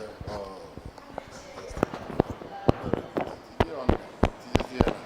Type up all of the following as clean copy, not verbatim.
Oh, fantastic. Very good. Tinye ọnụ, tinyezie ya na.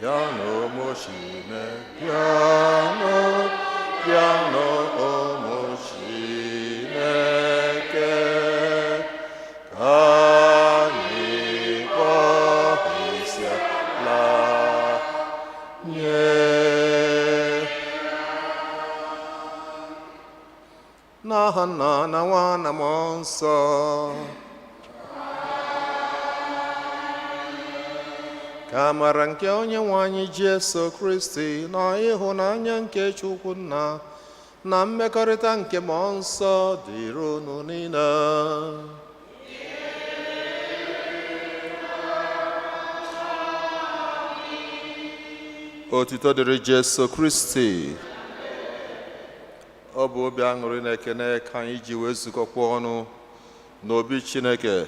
Bịanụ ụmụ Chineke, bịanụ, bịanụ ụmụ Chineke, ka anyị kpọọ isi ala nye. N'aha Nna na Nwa na Mmụọ Nsọ. Ka amara nke Onye nwe anyị Jesu Kristi na ịhụnanya nke Chukwu Nna na mmekọrịta nke Mmụọ Nsọ dịrị unu niile. Otito dịrị Jesu Kristi. Ọ bụ obi aṅụrị na ekene ka anyị ji wee zukọkwa ọnụ n'obi Chineke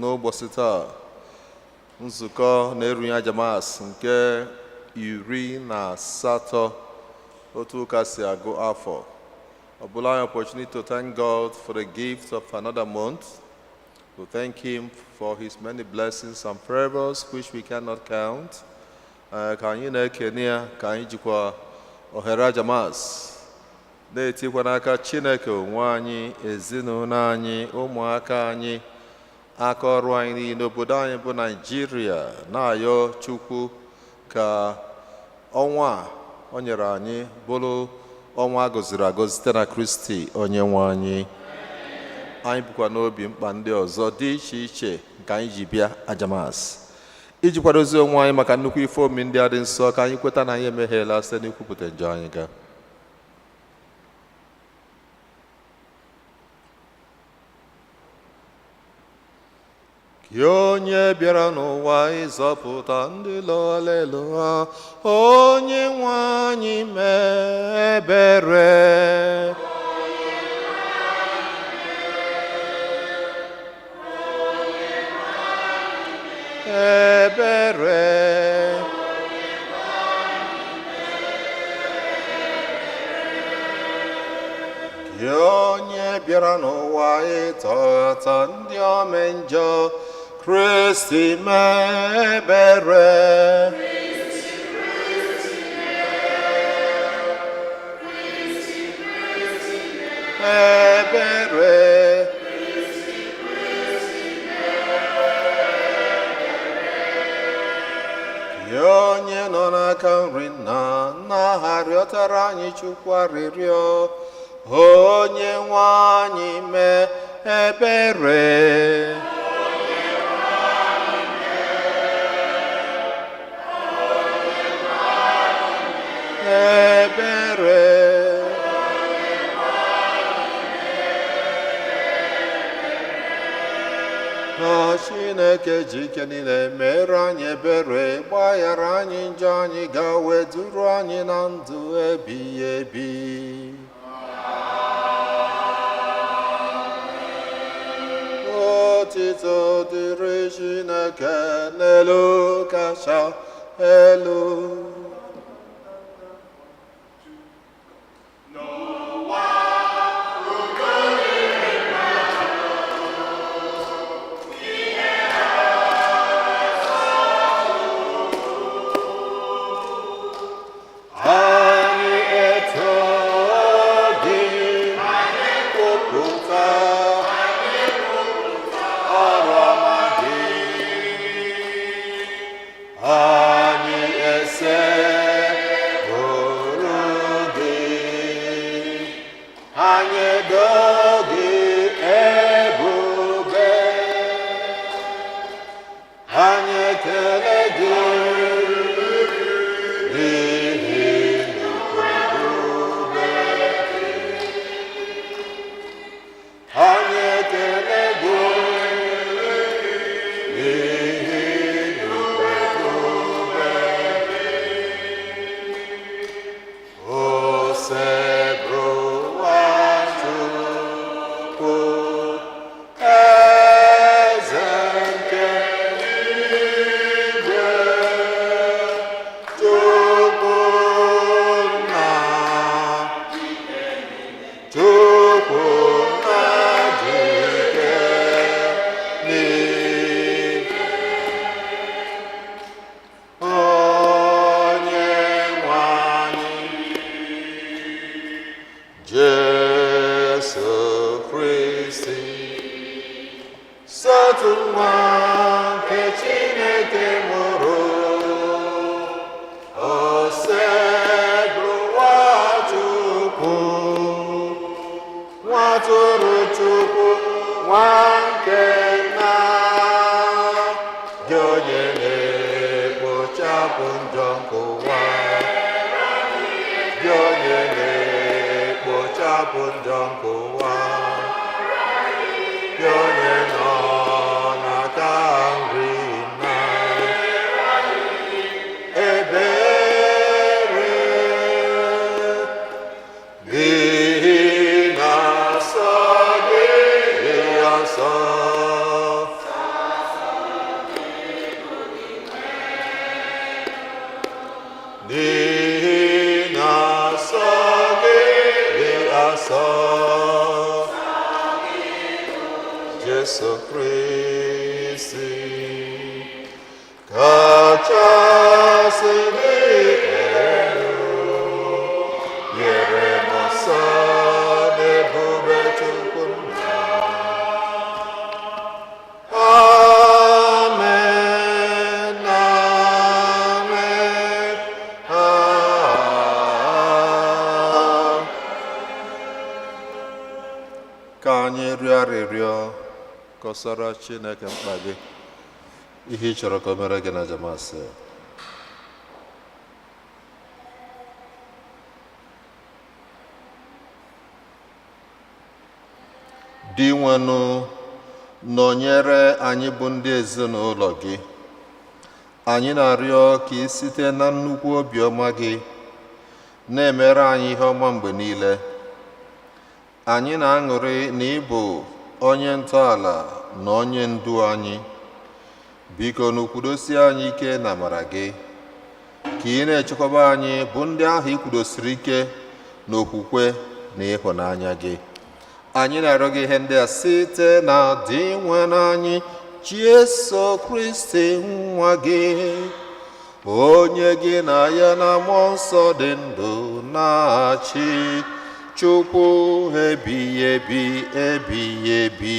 n'ụbọchị taa. Nzukọ na-erunye aja Mass nke 18 otu ụka si agụ afọ. Ọ bụla anyị opportunity to thank God for the gift of another month, to thank Him for His many blessings and favors which we cannot count. Ka anyị na-ekene ya, ka anyị jikwa ohere aja Mass na-etikwa n'aka Chineke onwe anyị, ezinụlọ anyị, ụmụaka anyị, aka ọrụ anyị niile, obodo anyị bụ Naijiria, na-ayọ Chukwu ka ọnwa a o nyere anyị bụrụ ọnwa a gọziri agọzi site na Kristi Onye nwe anyị. Anyị bụkwa n'obi mkpa ndị ọzọ dị iche iche nke anyị ji bịa aja Mass. Iji kwadozi onwe anyị maka nnukwu ife omimi ndị a dị nsọ, ka anyị kweta na anyị emehiela site n'ikwupụta njọ anyị ga. Gị onye bịara n'ụwa ịzọpụta ndị lọlelu ha, Onye nwe anyị mee ebere. Ebere. Gị onye bịara n'ụwa ịtọghata ndị ome njọ, Kristi mee ebere. Ebere. Gị onye nọ n'aka nri Nna, nna ha rịọtara anyị Chukwu arịrịọ, Onye nwe anyị mee ebere. Ebere. Ka Chineke ji ike niile mere anyị ebere, gbaghara anyị njọ anyị, ga wee duru anyị na ndụ ebighị ebi. Otito dịrị Chineke n'elu kacha elu. Anyị eto gị, kwupụta ọrụ ọma gị. Anyị esekpụrụ gị, anyị edo gị ebube, anyị ekele gị n'ihi nnukwu ebube gị. Anyị ekele gị n'ihi nnukwu ebube gị. Osebụrụwa Chukwu, eze nke igwe, Chukwu nna, Chukwu nna dị ike. Kristi, sọtụ nwa nke Chineke mụrụ, o sebụrụ Chukwu, nwa tụrụ Chukwu, nwa nke nna, gị onye na-ekpochapụ njọ nke ụwa, gị onye na-ekpochapụ njọ nke ụwa, gị onye nọ n'aka nri nna, ebere n'ihi na nsọ gị dị nsọ. N'ihi na nsọ gị dị nsọ. Jesu Kristi, kachasị dị elu, nyere m nsọ n'ebube Chukwu nna. Amen, amen, amen. Ka anyị rịọ arịrịọ kọsara Chineke mkpa gị, ihe ị chọrọ ka o mere gị na Jamasị. Dinwenụ, nọnyere anyị bụ ndị ezinụlọ gị. Anyị na-arịọ ka ị site na nnukwu obiọma gị na-emere anyị ihe ọma mgbe niile. Anyị na-aṅụrị na ị bụ onye ntọala na onye ndu anyị. Biko nụ kwudosie anyị ike na amara gị, ka ị na-echekwaba anyị bụ ndị ahụ ị kwudosiri ike n'okwukwe na ịhụnanya gị. Anyị na-arịọ gị ihe ndị a site na Dinwenụ anyị Jesu Kristi nwa gị, onye gị na ya na mmụọ nsọ dị ndụ na-achị Chukwu ebighị ebi ebighị ebi.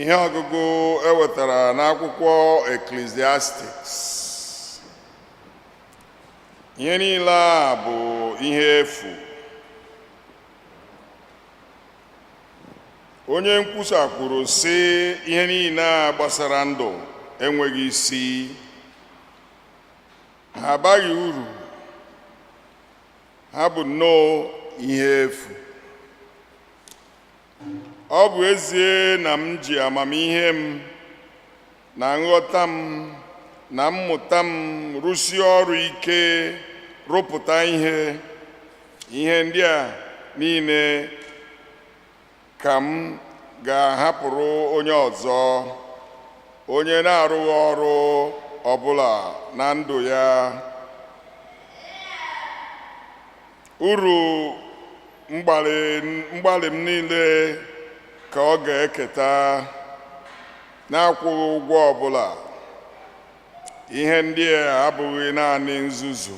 Ihe ọgụgụ e wetara n'akwụkwọ Ecclesiastes. Ihe niile a bụ ihe efu. Onye nkwusa kwuru sị, ihe niile a gbasara ndụ enweghị isi, ha abaghị uru, ha bụ nnọọ ihe efu. Ọ bụ ezie na m ji amamihe m na nghọta m na mmụta m rụsie ọrụ ike rụpụta ihe, ihe ndị a niile ka m ga-ahapụrụ onye ọzọ, onye na-arụghị ọrụ ọbụla na ndụ ya. Uru mgbalị m niile ka ọ ga-eketa na-akwụghị ụgwọ ọbụla. Ihe ndị a abụghị naanị nzuzu,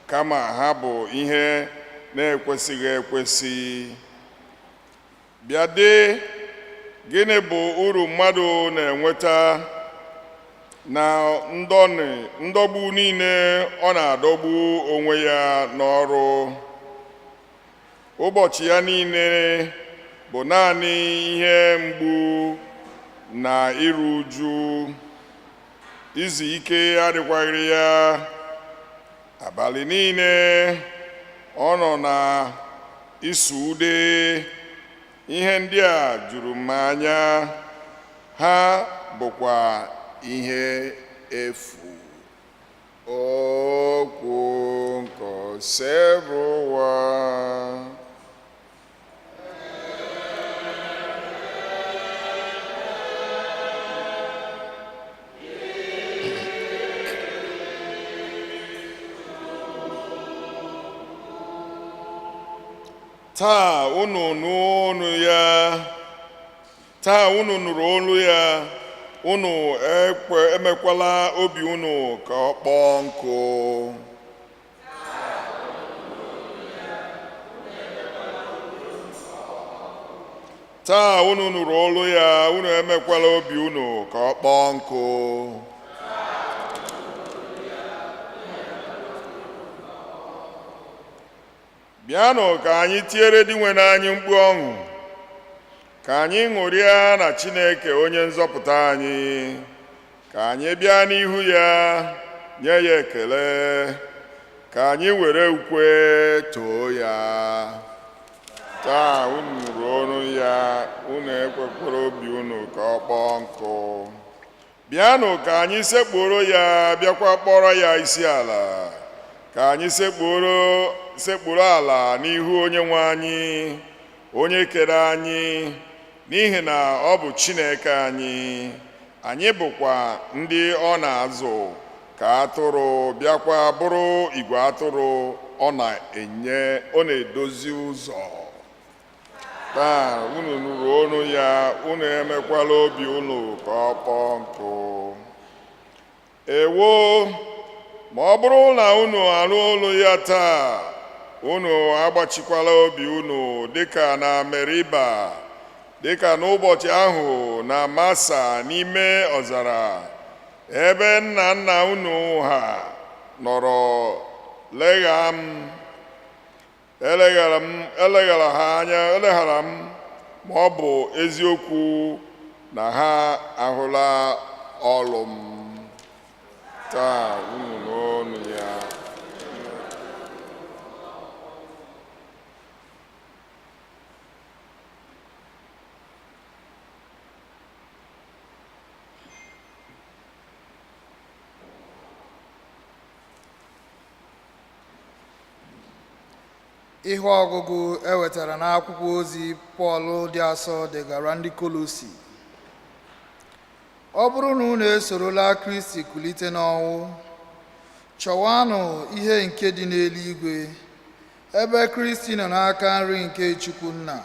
kama ha bụ ihe na-ekwesịghị ekwesị. Bịa dị, gịnị bụ uru mmadụ na-enweta na ndọgbu niile ọ na-adọgbu onwe ya n'ọrụ? Ụbọchị ya niile bụ naanị ihe mgbu na iru uju, izu ike adịkwaghịrị ya. Abalị niile ọ nọ na ịsụ ude. Ihe ndị a juru m anya, ha bụkwa ihe efu. Okwu nke Osebụrụwa. Taa unu nụ olu ya, taa unu nụrụ olu ya, unu ekwe emekwala obi unu ka ọ kpọọ nkụ. Taa unu nụrụ olu ya, unu emekwala obi unu ka ọ kpọọ nkụ. Bịanụ ka anyị tiere Dinwenụ anyị mkpu ọṅụ, ka anyị ṅụrịa na Chineke onye nzọpụta anyị, ka anyị bịa n'ihu ya nye ya ekele, ka anyị were ukwe too ya. Taa unu nụrụ olu ya, unu ekwekwara obi unu ka ọ kpọọ nkụ. Bịanụ ka anyị sekpuoro ya, bịakwa kpọrọ ya isi ala. Ka anyị sekpuru ala n'ihu onye nwe anyị, onye kere anyị, n'ihi na ọ bụ Chineke anyị. Anyị bụkwa ndị ọ na-azụ ka atụrụ, bịakwa bụrụ igwe atụrụ ọ na-enye, ọ na-edozi ụzọ. Taa unu nụrụ olu ya, unu emekwala obi unu ka ọ kpọọ nkụ. Ewo, ma ọ bụrụ na unu anụ olu ya taa, unu agbachikwala obi unu dịka na Meriba, dịka n'ụbọchị ahụ na Masa n'ime ọzara, ebe nna nna unu ha nọrọ legha m, eleghara m, eleghara ha anya, eleghara m, ma ọ bụ eziokwu na ha ahụla ọlụ m. Taa unu n'ọnụ ya. Ihe ọgụgụ e wetara n'akwụkwọ ozi Pọl dị asọ degara ndị Kolosi. Ọ bụrụ na unu esorola Kristi kulite n'ọnwụ, chọwanụ ihe nke dị n'eluigwe, ebe Kristi nọ n'aka nri nke Chukwu Nna.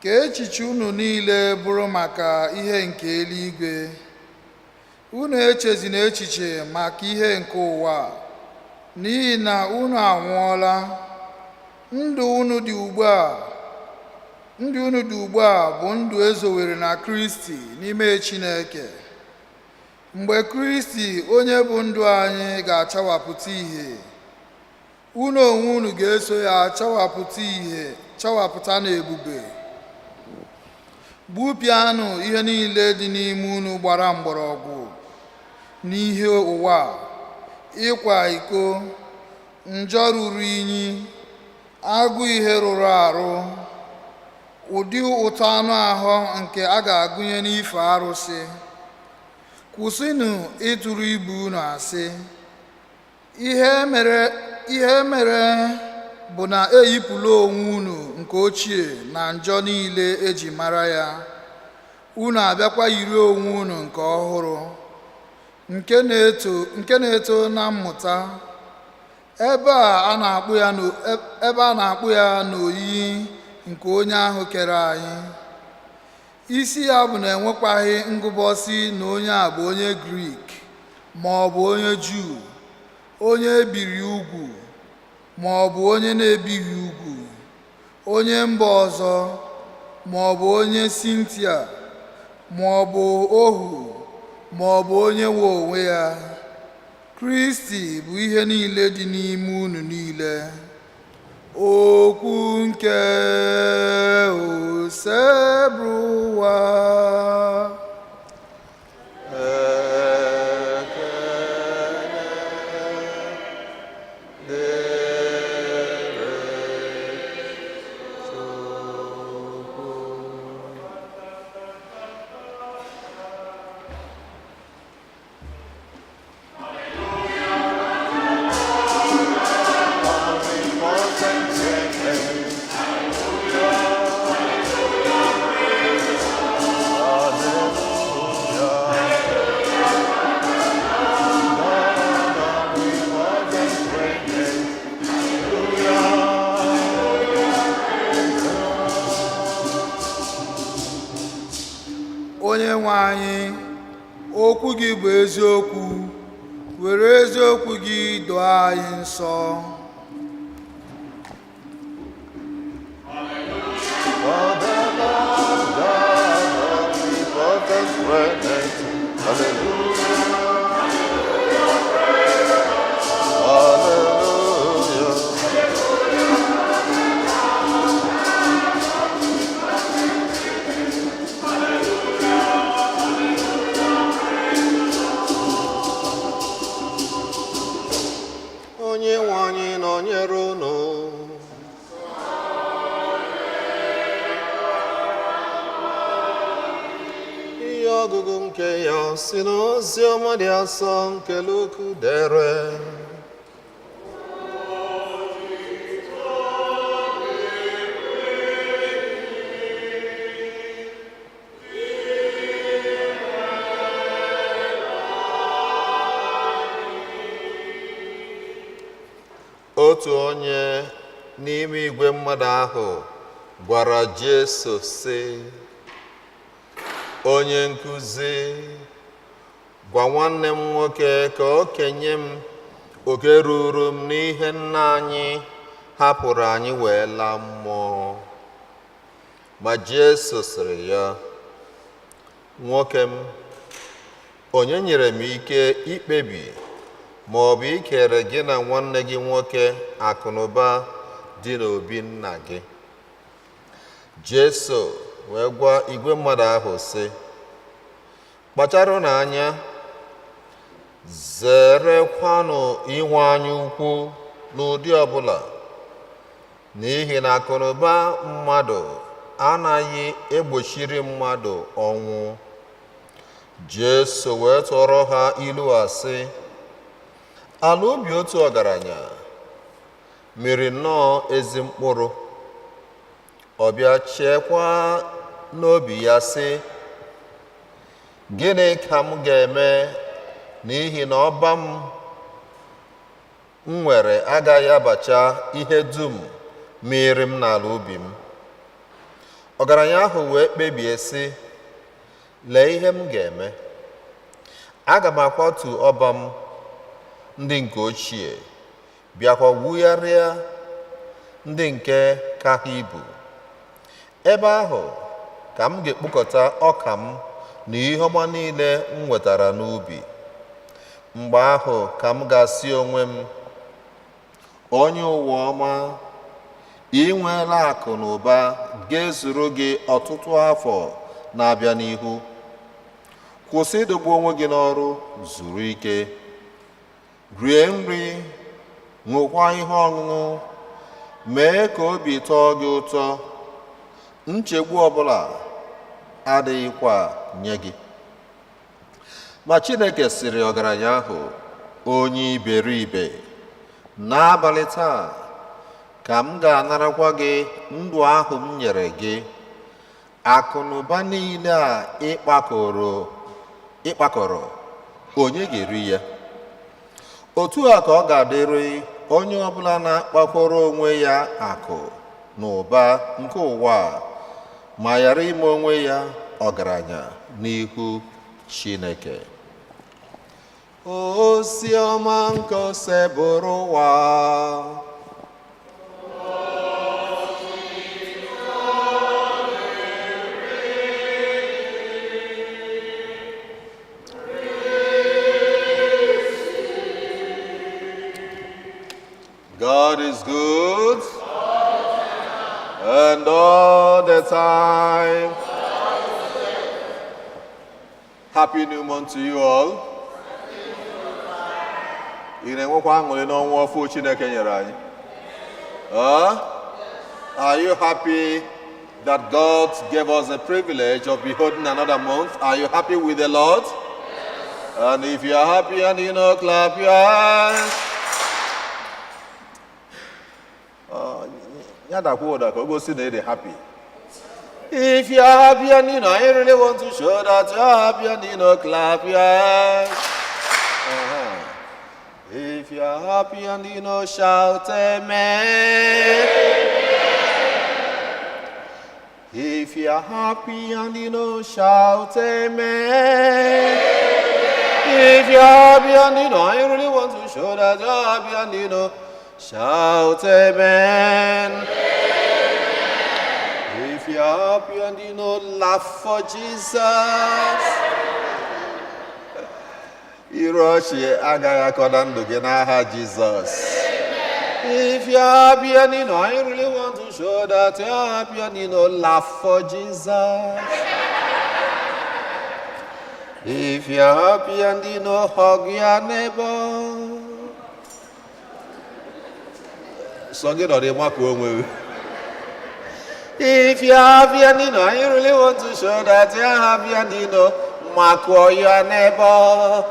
Ka echiche unu niile bụrụ maka ihe nke eluigwe. Unu echezina echiche maka ihe nke ụwa, n'ihi na unu anwụọla. Ndụ unu dị ugbu a, ndụ unu dị ugbu a bụ ndụ ezowere na Kristi n'ime Chineke. Mgbe Kristi onye bụ ndụ anyị ga-achawapụta ìhè, unu onwe unu ga-eso ya chawapụta ìhè, chawapụta n'ebube. Gbupịanụ ihe niile dị n'ime unu gbara mgbọrọgwụ n'ihe ụwa, ịkwa iko, njọ ruru inyi, agụ ihe rụrụ arụ, ụdị ụtọ anụ ahụ nke a ga-agụnye n'ife arụsị. Kwụsịnụ ịtụrụ ibe unu asị. Ihe mere bụ na eyipụla onwe unu nke ochie na njọ niile eji mara ya. Unu abịakwa yiri onwe unu nke ọhụrụ, nke na-eto na mmụta, ebe a na-akpụ ya n'oyiyi nke onye ahụ kere anyị. Isi ya bụ na enwekwaghị ngụbọsị na onye a bụ onye Grik ma ọ bụ onye Juu, onye ebiri ugwu ma ọ bụ onye na-ebighị ugwu, onye mba ọzọ ma ọ bụ onye Sintia, ma ọ bụ ohu ma ọ bụ onye nwe onwe ya. Kristi bụ ihe niile dị n'ime unu niile. Okwu nke Osebụrụwa. Ekele dịrị Chukwu. Onye nwe anyị, okwu gị bụ eziokwu, were eziokwu gị doo anyị nsọ. Father, Lord God, omnipotent reigning. Hallelujah. Hallelujah. Onye nwe anyị nọnyere unu. Ihe ọgụgụ nke ya si n'ozi ọma dị asọ nke Luk dere. Otu onye n'ime igwe mmadụ ahụ gwara Jesu sị, "Onye nkụzi, gwa nwanne m nwoke ka o kenye m oke ruru m n'ihe nna anyị hapụrụ anyị wee laa mmụọ." Ma Jesu sịrị ya, "Nwoke m, onye nyere m ike ikpebi ma ọ bụ ikere gị na nwanne gị nwoke akụnụba dị n'obi nna gị?" Jesu wee gwa igwe mmadụ ahụ sị, "Kpacharanụ anya, zerekwanụ inwe anya ukwu n'ụdị ọbụla, n'ihi na akụnụba mmadụ anaghị egbochiri mmadụ ọnwụ." Jesu wee tụọrọ ha ilu a sị, "Ala ubi otu ọgaranya mịrị nnọọ ezi mkpụrụ. Ọ bịa cheekwa n'obi ya sị, 'Gịnị ka m ga-eme n'ihi na ọba m nwere agaghị abacha ihe dum mịrị m n'ala ubi m?' Ọgaranya ahụ wee kpebie sị, 'Lee ihe m ga-eme. Aga m akwatu ọba m ndị nke ochie, bịakwa wugharịa ndị nke ka ha ibu. Ebe ahụ ka m ga-ekpokọta ọka m na ihe ọma niile m nwetara n'ubi. Mgbe ahụ ka m ga-asị onwe m, onye ụwa ọma, ị nweela akụ na ụba ga-ezuru gị ọtụtụ afọ na-abịa n'ihu. Kwụsị ịdọgbu onwe gị n'ọrụ, zuru ike, rie nri, ṅụkwa ihe ọṅụṅụ, mee ka obi tọọ gị ụtọ. Nchegbu ọbụla adịghịkwa nye gị." Ma Chineke sịrị ọgaranya ahụ, "Onye iberibe, n'abalị taa ka m ga-anarakwa gị ndụ ahụ m nyere gị. Akụ na ụba niile a ịkpakọrọ, onye ga-eri ya?" Otu a ka ọ ga-adịrị onye ọbụla na-akpakọrọ onwe ya akụ na ụba nke ụwa a, ma ghara ime onwe ya ọgaranya n'ihu Chineke. Ozi ọma nke Osebụrụwa. God is good and all the time. Happy New Month to you all. Ị na-enwekwa aṅụrị n'ọnwa ọfụ Chineke nyere anyị? Huh? Are you happy that God gave us the privilege of beholding another month? Are you happy with the Lord? And if you are happy and you know, clap your hands. Ya dakwa ụda ka o gosi na ị dị happy. If you are happy and you know, you really want to show that you are happy and you know, clap your hands. If you are happy and you know, shout amen. If you are happy and you know, shout amen. If you're happy and you know, I really want to show that you're happy and you know, shout amen. If you're happy and you know, laugh for Jesus. Iru ọchị agaghị akọ na ndụ gị n'aha Jizọs. If you're happy and you know, I really want to show that you're happy and you know, laugh for Jesus. If you're happy and you know, hug your neighbor. Sọ gị nọrọ ịmakụ onwe gị. If you're happy and you know, I really want to show that you're happy and you know, makụọ your neighbor.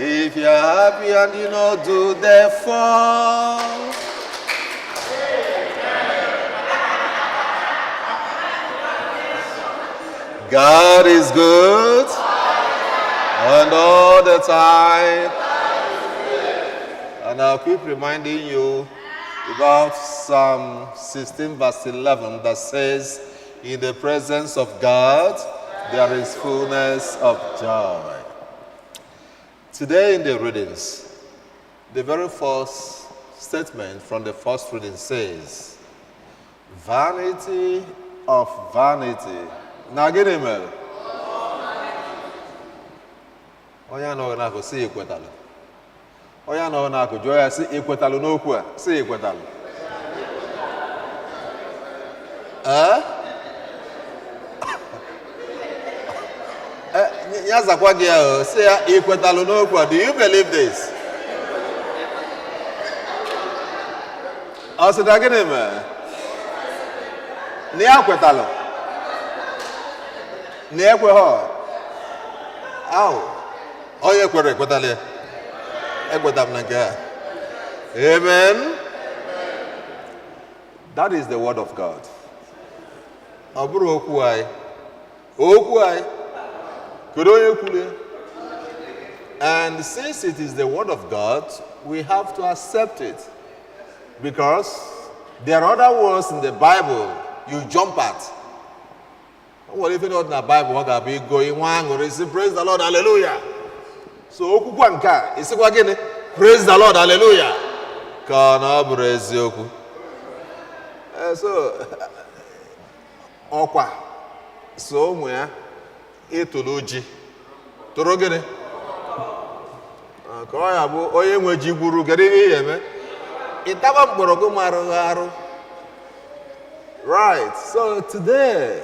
If you're happy and you know, do the fall. God is good and all the time. And I'll keep reminding you about Psalm 16, verse 11, that says, "In the presence of God, there is fullness of joy." Today in the readings, the very first statement from the first reading says, "Vanity of vanity." Na gịnị mere? Onye anọghị n'akụ sị ekwetalụ. Onye anọghị n'akụ jụọ ya sị ekwetalụ n'okwu a sị ekwetalụ. Ee? Eh, ya zakwa gị ahụ sị ya ekwetalụ n'okwu a. Do you believe this? Ọ sị na gịnị mere? Na ya kwetalụ. Na ya ekweghọ. Ahụ. Onye kwere ekwetala ya. Ekweta m na nke a. Amen. That is the word of God. Ọ bụrụ okwu anyị. Okwu anyị. Kedu onye kwuru ya? And since it is the word of God, we have to accept it. Because there are other words in the Bible you jump at. O nwere ife dị na Bible ọ ga-abụ ịgo inwe aṅụrị sị, "Praise the Lord, hallelujah." So okwukwa nke a ịsịkwa gịnị? "Praise the Lord, hallelujah." Ka ọ na ọ bụrụ eziokwu. Eh, so ọkwa so ụmụ ya ịtụrụ ji tụrụ gịnị? Ah, ka ọ ya bụ onye nwe ji gwuru, kedu ihe ị ga-eme? Ịtaba mgbọrọgwụ marụghị arụ. Right, so today,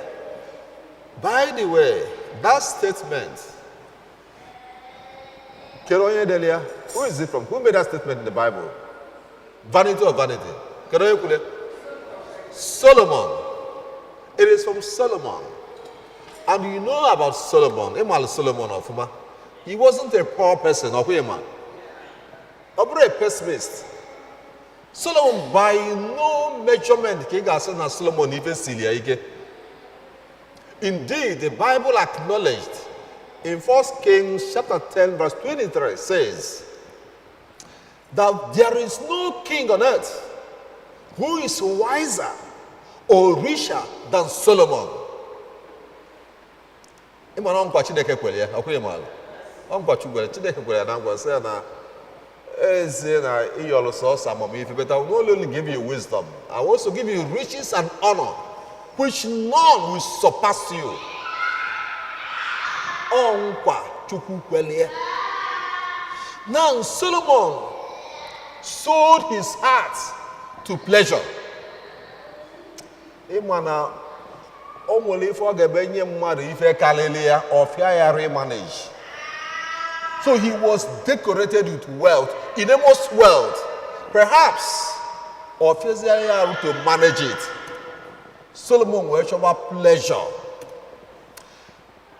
by the way, that statement, kedu onye dere ya? Who is it from? Who made that statement in the Bible? Vanity of vanity. Kedu onye kwuru ya? Solomon. It is from Solomon. And you know about Solomon, ịmalụ Solomon ọfụma. He wasn't a poor person, ọkwa ịma. Ọ bụrụ a pessimist. Solomon, by no measurement ka ị ga-asị na Solomon ife siri ya ike. Indeed, the Bible acknowledged in 1 Kings chapter 10 verse 23 says that there is no king on earth who is wiser or richer than Solomon. Ịma na nkwa Chineke kwere ya, ọkwa ịmaala. Ọ nkwa Chukwu kwere, Chineke kwere ya na nkwa sị ya na ezie na ịyọrọ sọsọ amamife, but I will not only give you wisdom, I will also give you riches and honor, which none will surpass you. Ọ nkwa Chukwu kwere ya. Now Solomon sold his heart to pleasure. Ịma na o nwere ife ọ ga-ebe nye mmadụ ife karịrị ya, ọ fịa ya remanage. So he was decorated with wealth, enormous wealth. Perhaps ọ fịazie ya arụ to manage it. Solomon wee chọba pleasure.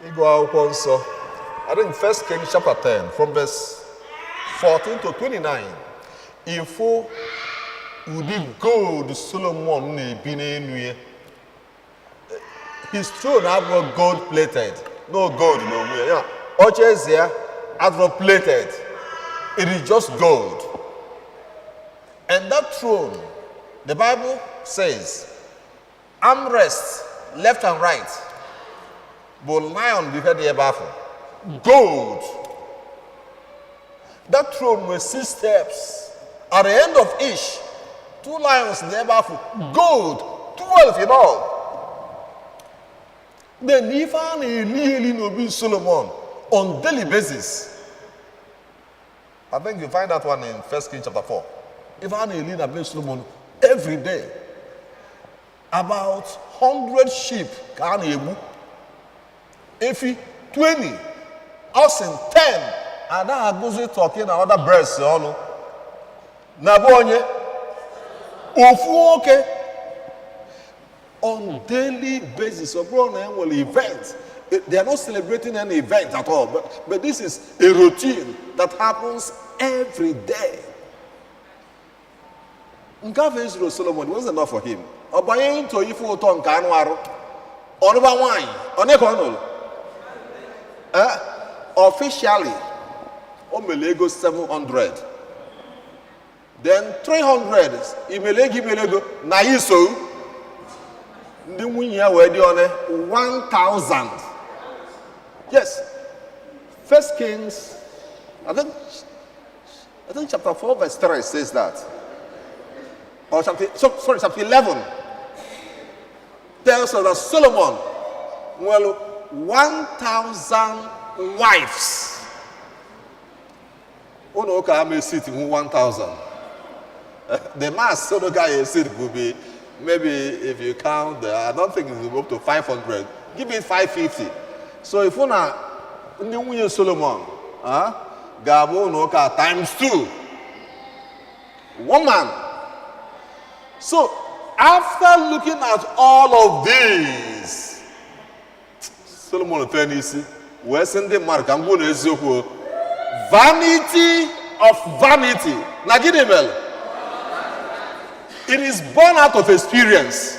Ịgụ akwụkwọ nsọ, I think First Kings chapter 10 from verse 14 to 29. Ịfụ ụdị gold Solomon na-ebi n'elu ya. His throne abụrụ gold plated, no gold n'onwe ya. Ya, oche eze ya adịrọ plated. It is just gold. And Then that throne, the Bible says, armrest left and right bụ lion bụ ife dị ebe ahụ, gold. That throne nwere six steps. At the end of each, two lions dị ebe ahụ, gold, 12 in all. Then ife a na-eli eli n'obi Solomon on daily basis, I think you find that one in First Kings chapter 4. Ife a na-eli na be Solomon every day, about 100 sheep ka a na-egbu, efi 20, oxen 10, ada agụzi turkey na other birds ọnụ na be onye ofu nwoke on daily basis. Ọ bụrụ na e nwere event, they are not celebrating any event at all, but this is a routine that happens every day. Nke afọ ezuru Solomon, it wasn't enough for him. Ọ banye into ife ụtọ nke anụ arụ, ọnụba nwaanyị onye ka ọ nụrụ. Officially o mere ego 700, then 300 imele ego, imele ego na ya iso ndị nwunye ya wee dị one 1000. Yes, First Kings, I think chapter 4 verse 3 says that, or chapter, so, sorry, chapter 11 tells us that Solomon nwere 1000 wives. Ụlọ ụka ama seat nwu 1000. The mass ụlọ ụka ya seat will be maybe, if you count the, I don't think it will go up to 500. Give it 550. So if na ndị nwunye Solomon, ah, ga-abụ ụlọ ụka times 2. One man. So after looking at all of these, Solomon fee n'isi wee sị ndị mmadụ, ka m gwuo na eziokwu o, vanity of vanity. Na gịnị mere? It is born out of experience.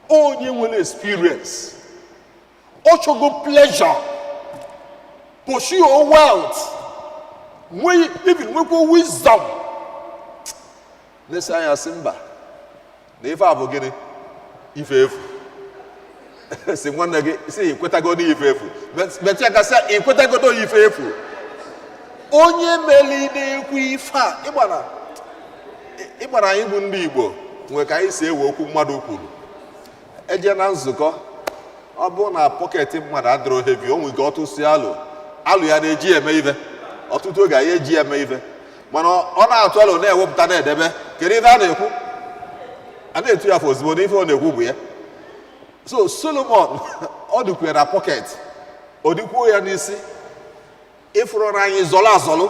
Onye nwere experience, ọ chọgo pleasure, pursue wealth, nwee even nwekwa wisdom, na-esi anya sị mba, na ife a bụ gịnị? Ife efu. Si nwanne gị si ikwetago n'ife efu. Metụ ya aka sị ikwetago n'ife efu. Onye meli na-ekwu ife a, ịgbara ịgbara anyị bụ ndị Igbo nwee ka anyị si ewe okwu mmadụ kwuru. Eje na nzukọ, ọ bụrụ na pocket mmadụ adịrọ heavy, o nwere ike ọtụsị alụ alụ ya na-eji eme ife. Ọtụtụ oge anyị eji eme ife, mana ọ na-atụ alụ na-ewepụta na-edebe. Kedu ife a na-ekwu? A na-etu ya afọ ozugbo n'ife ọ na-ekwu bụ ya. So Solomon, ọ dịkwa na pocket, ọ dịkwuo ya n'isi, ịfụrụ na anyị zọlụ azọlụ,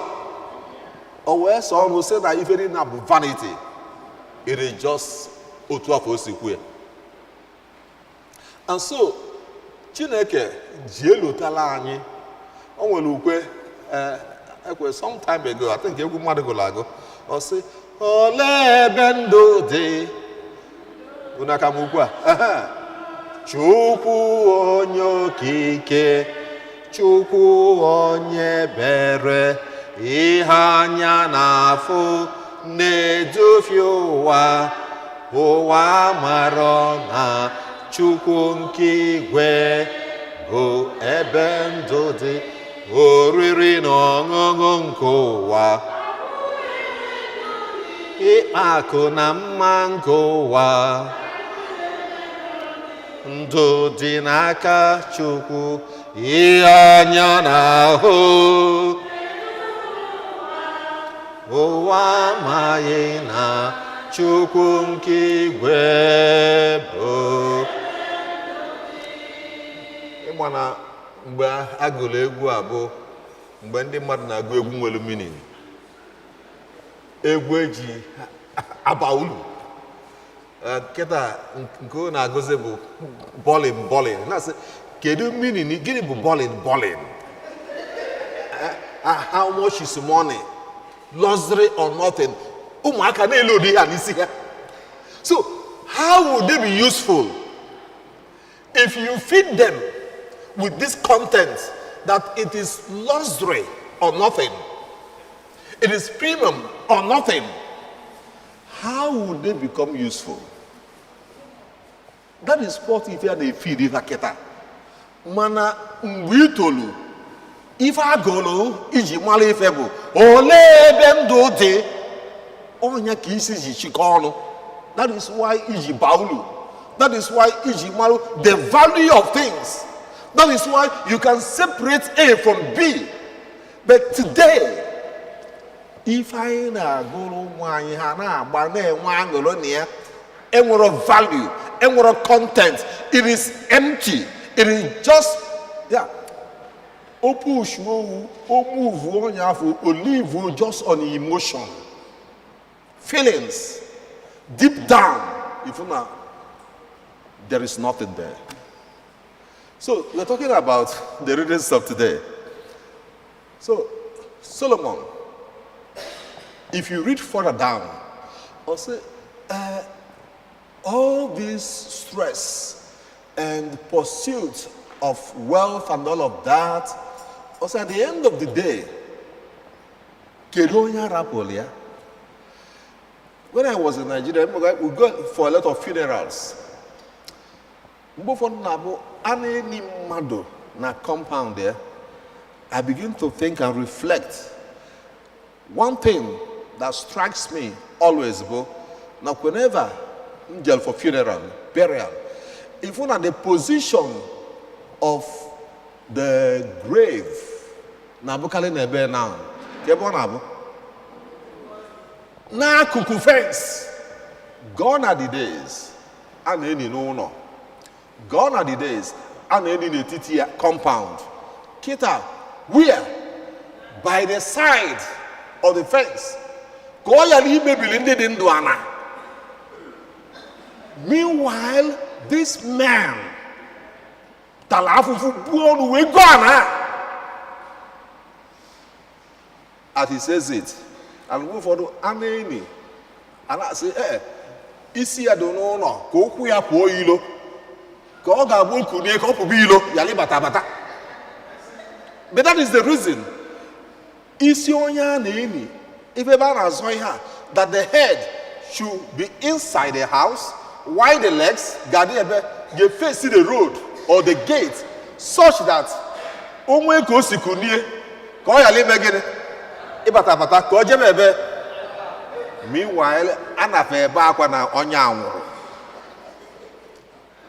o wee sọ ọnụ sị na ife niile bụ vanity. It is just otu afọ o si kwu ya. And so Chineke ji elotala anyị. O nwere ukwe ekwe some time ago, I think egwu mmadụ gụrụ agụ, ọ sị, "Olee ebe ndụ dị?" Unu aka m ukwu a. Ehe. Chukwu onye okike, Chukwu onye bere, ihe anya na-afụ na-edufe ụwa, ụwa marọ na Chukwu nke igwe bụ ebe ndụ dị. Oriri na ọṅụṅụ nke ụwa, ịkpa akụ na mma nke ụwa, ndụ dị n'aka Chukwu. Ihe anya na-ahụ, ụwa amaghị na Chukwu nke igwe bụ. Ịgba na mgbe a gụrụ egwu a bụ mgbe ndị mmadụ na-agụ egwu nwere meaning, egwu eji aba ulu. Kịta nke ọ na-agụzi bụ bọlin bọlin. Na-asị, kedu meaning? Gịnị bụ bọlin bọlin? How much is money? Luxury or nothing. Ụmụaka na-ele ụdị ha n'isi ha. So how would they be useful if you feed them with this content that it is luxury or nothing, it is premium or nothing? How would they become useful? That is what ife a na-efeed ife kịta. Mana mgbe ị tolu, ife agụrụ iji mara ife bụ olee ebe ndụ dị, ọnya ka isi ji chịkọ ọnụ. That is why iji baa uru. That is why iji mara the value of things. That is why you can separate A from B. But today, ife anyị na-agụrụ ụmụ anyị, ha na-agba na-enwe aṅụrị na ya enwero value, enwero content. It is empty. It is just, yeah, o push owu, o move onye afọ, o live just on emotion, feelings. Deep down, if na there is nothing there. So we're talking about the readings of today. So Solomon, if you read further down, I'll say, all this stress and pursuit of wealth and all of that, also at the end of the day, kedu onye arapụrụ ya? When I was in Nigeria, we go for a lot of funerals. Mgbe ụfọdụ na-abụ a na-eli mmadụ na compound ya, I begin to think and reflect. One thing that strikes me always bụ na whenever m jere for funeral, burial, if na the position of the grave na-abụkarị na ebe now, ka ebe ọ na-abụ n'akụkụ fence. Gone are the days a na-eni n'ụlọ. Gone are the days a na-eni n'etiti ya compound. Kịta, where? By the side of the fence, ka ọ ghara imebili ndị dị ndụ ana. Meanwhile, this man tara afụfụ, buo ọnụ wee gụọ ana. As he says it, and mgbe ụfọdụ a na-eni, a na-asị ee, isi ya dị n'ụlọ ka ụkwụ ya pụọ ilo, ka ọ ga-abụ okunie ka ọ pụba ilo, yala ịbata abata. But that is the reason isi onye a na-eni, ife ebe a na-azọ ihe a, that the head should be inside the house while the legs ga-adị ebe ga-face the road or the gate, such that o nwee ka o si kunie, ka ọ ghara ime gịnị? Ịbata abata, ka ọ jebe ebe. Meanwhile, a nafe ebe akwa na onye a nwụrụ.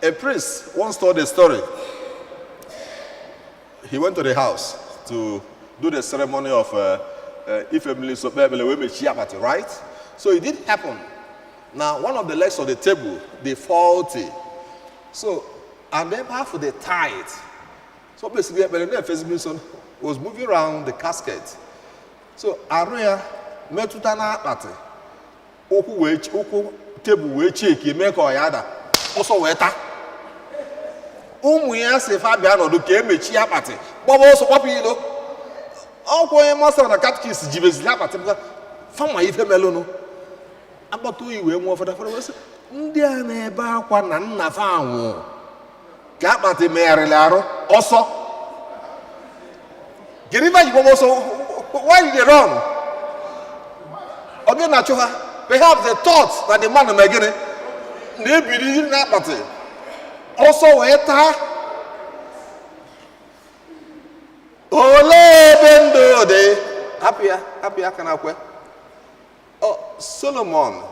A priest once told a story. He went to the house to do the ceremony of ife mmiri so kpee ekpere wee mechie akpati, right? So it did happen now, one of the legs of the table dey faulty. So, and then half the tight. So basically, ekpere na-efezi mmiri so was moving around the casket. So arụ ya metụta na akpati, ụkwụ wee ụkwụ tebụl wee cheki mee ka ọ ya ada ọsọ wee taa. Ụmụ ya si fa bịa nọdụ ka emechie akpati, gbaba ọsọ gbapụ ilo. Ọkwa onye master na catechist jibezili akpati pụta fama ife melụnụ. Akpata oyi wee nwụọ fada. Fada wee sị, ndị a na-ebe akwa na nna fa anwụ ka akpati megharịrị arụ ọsọ. Kedu ife ji gbaba ọsọ? Why did they run? Ọ gị na-achụ ha? Perhaps they thought na the man mee gịnị na-ebili n'akpati ọsọ wee taa. Olee ebe ndụ dị? Hapụ ya, hapụ ya aka na kwe. Ọ Solomon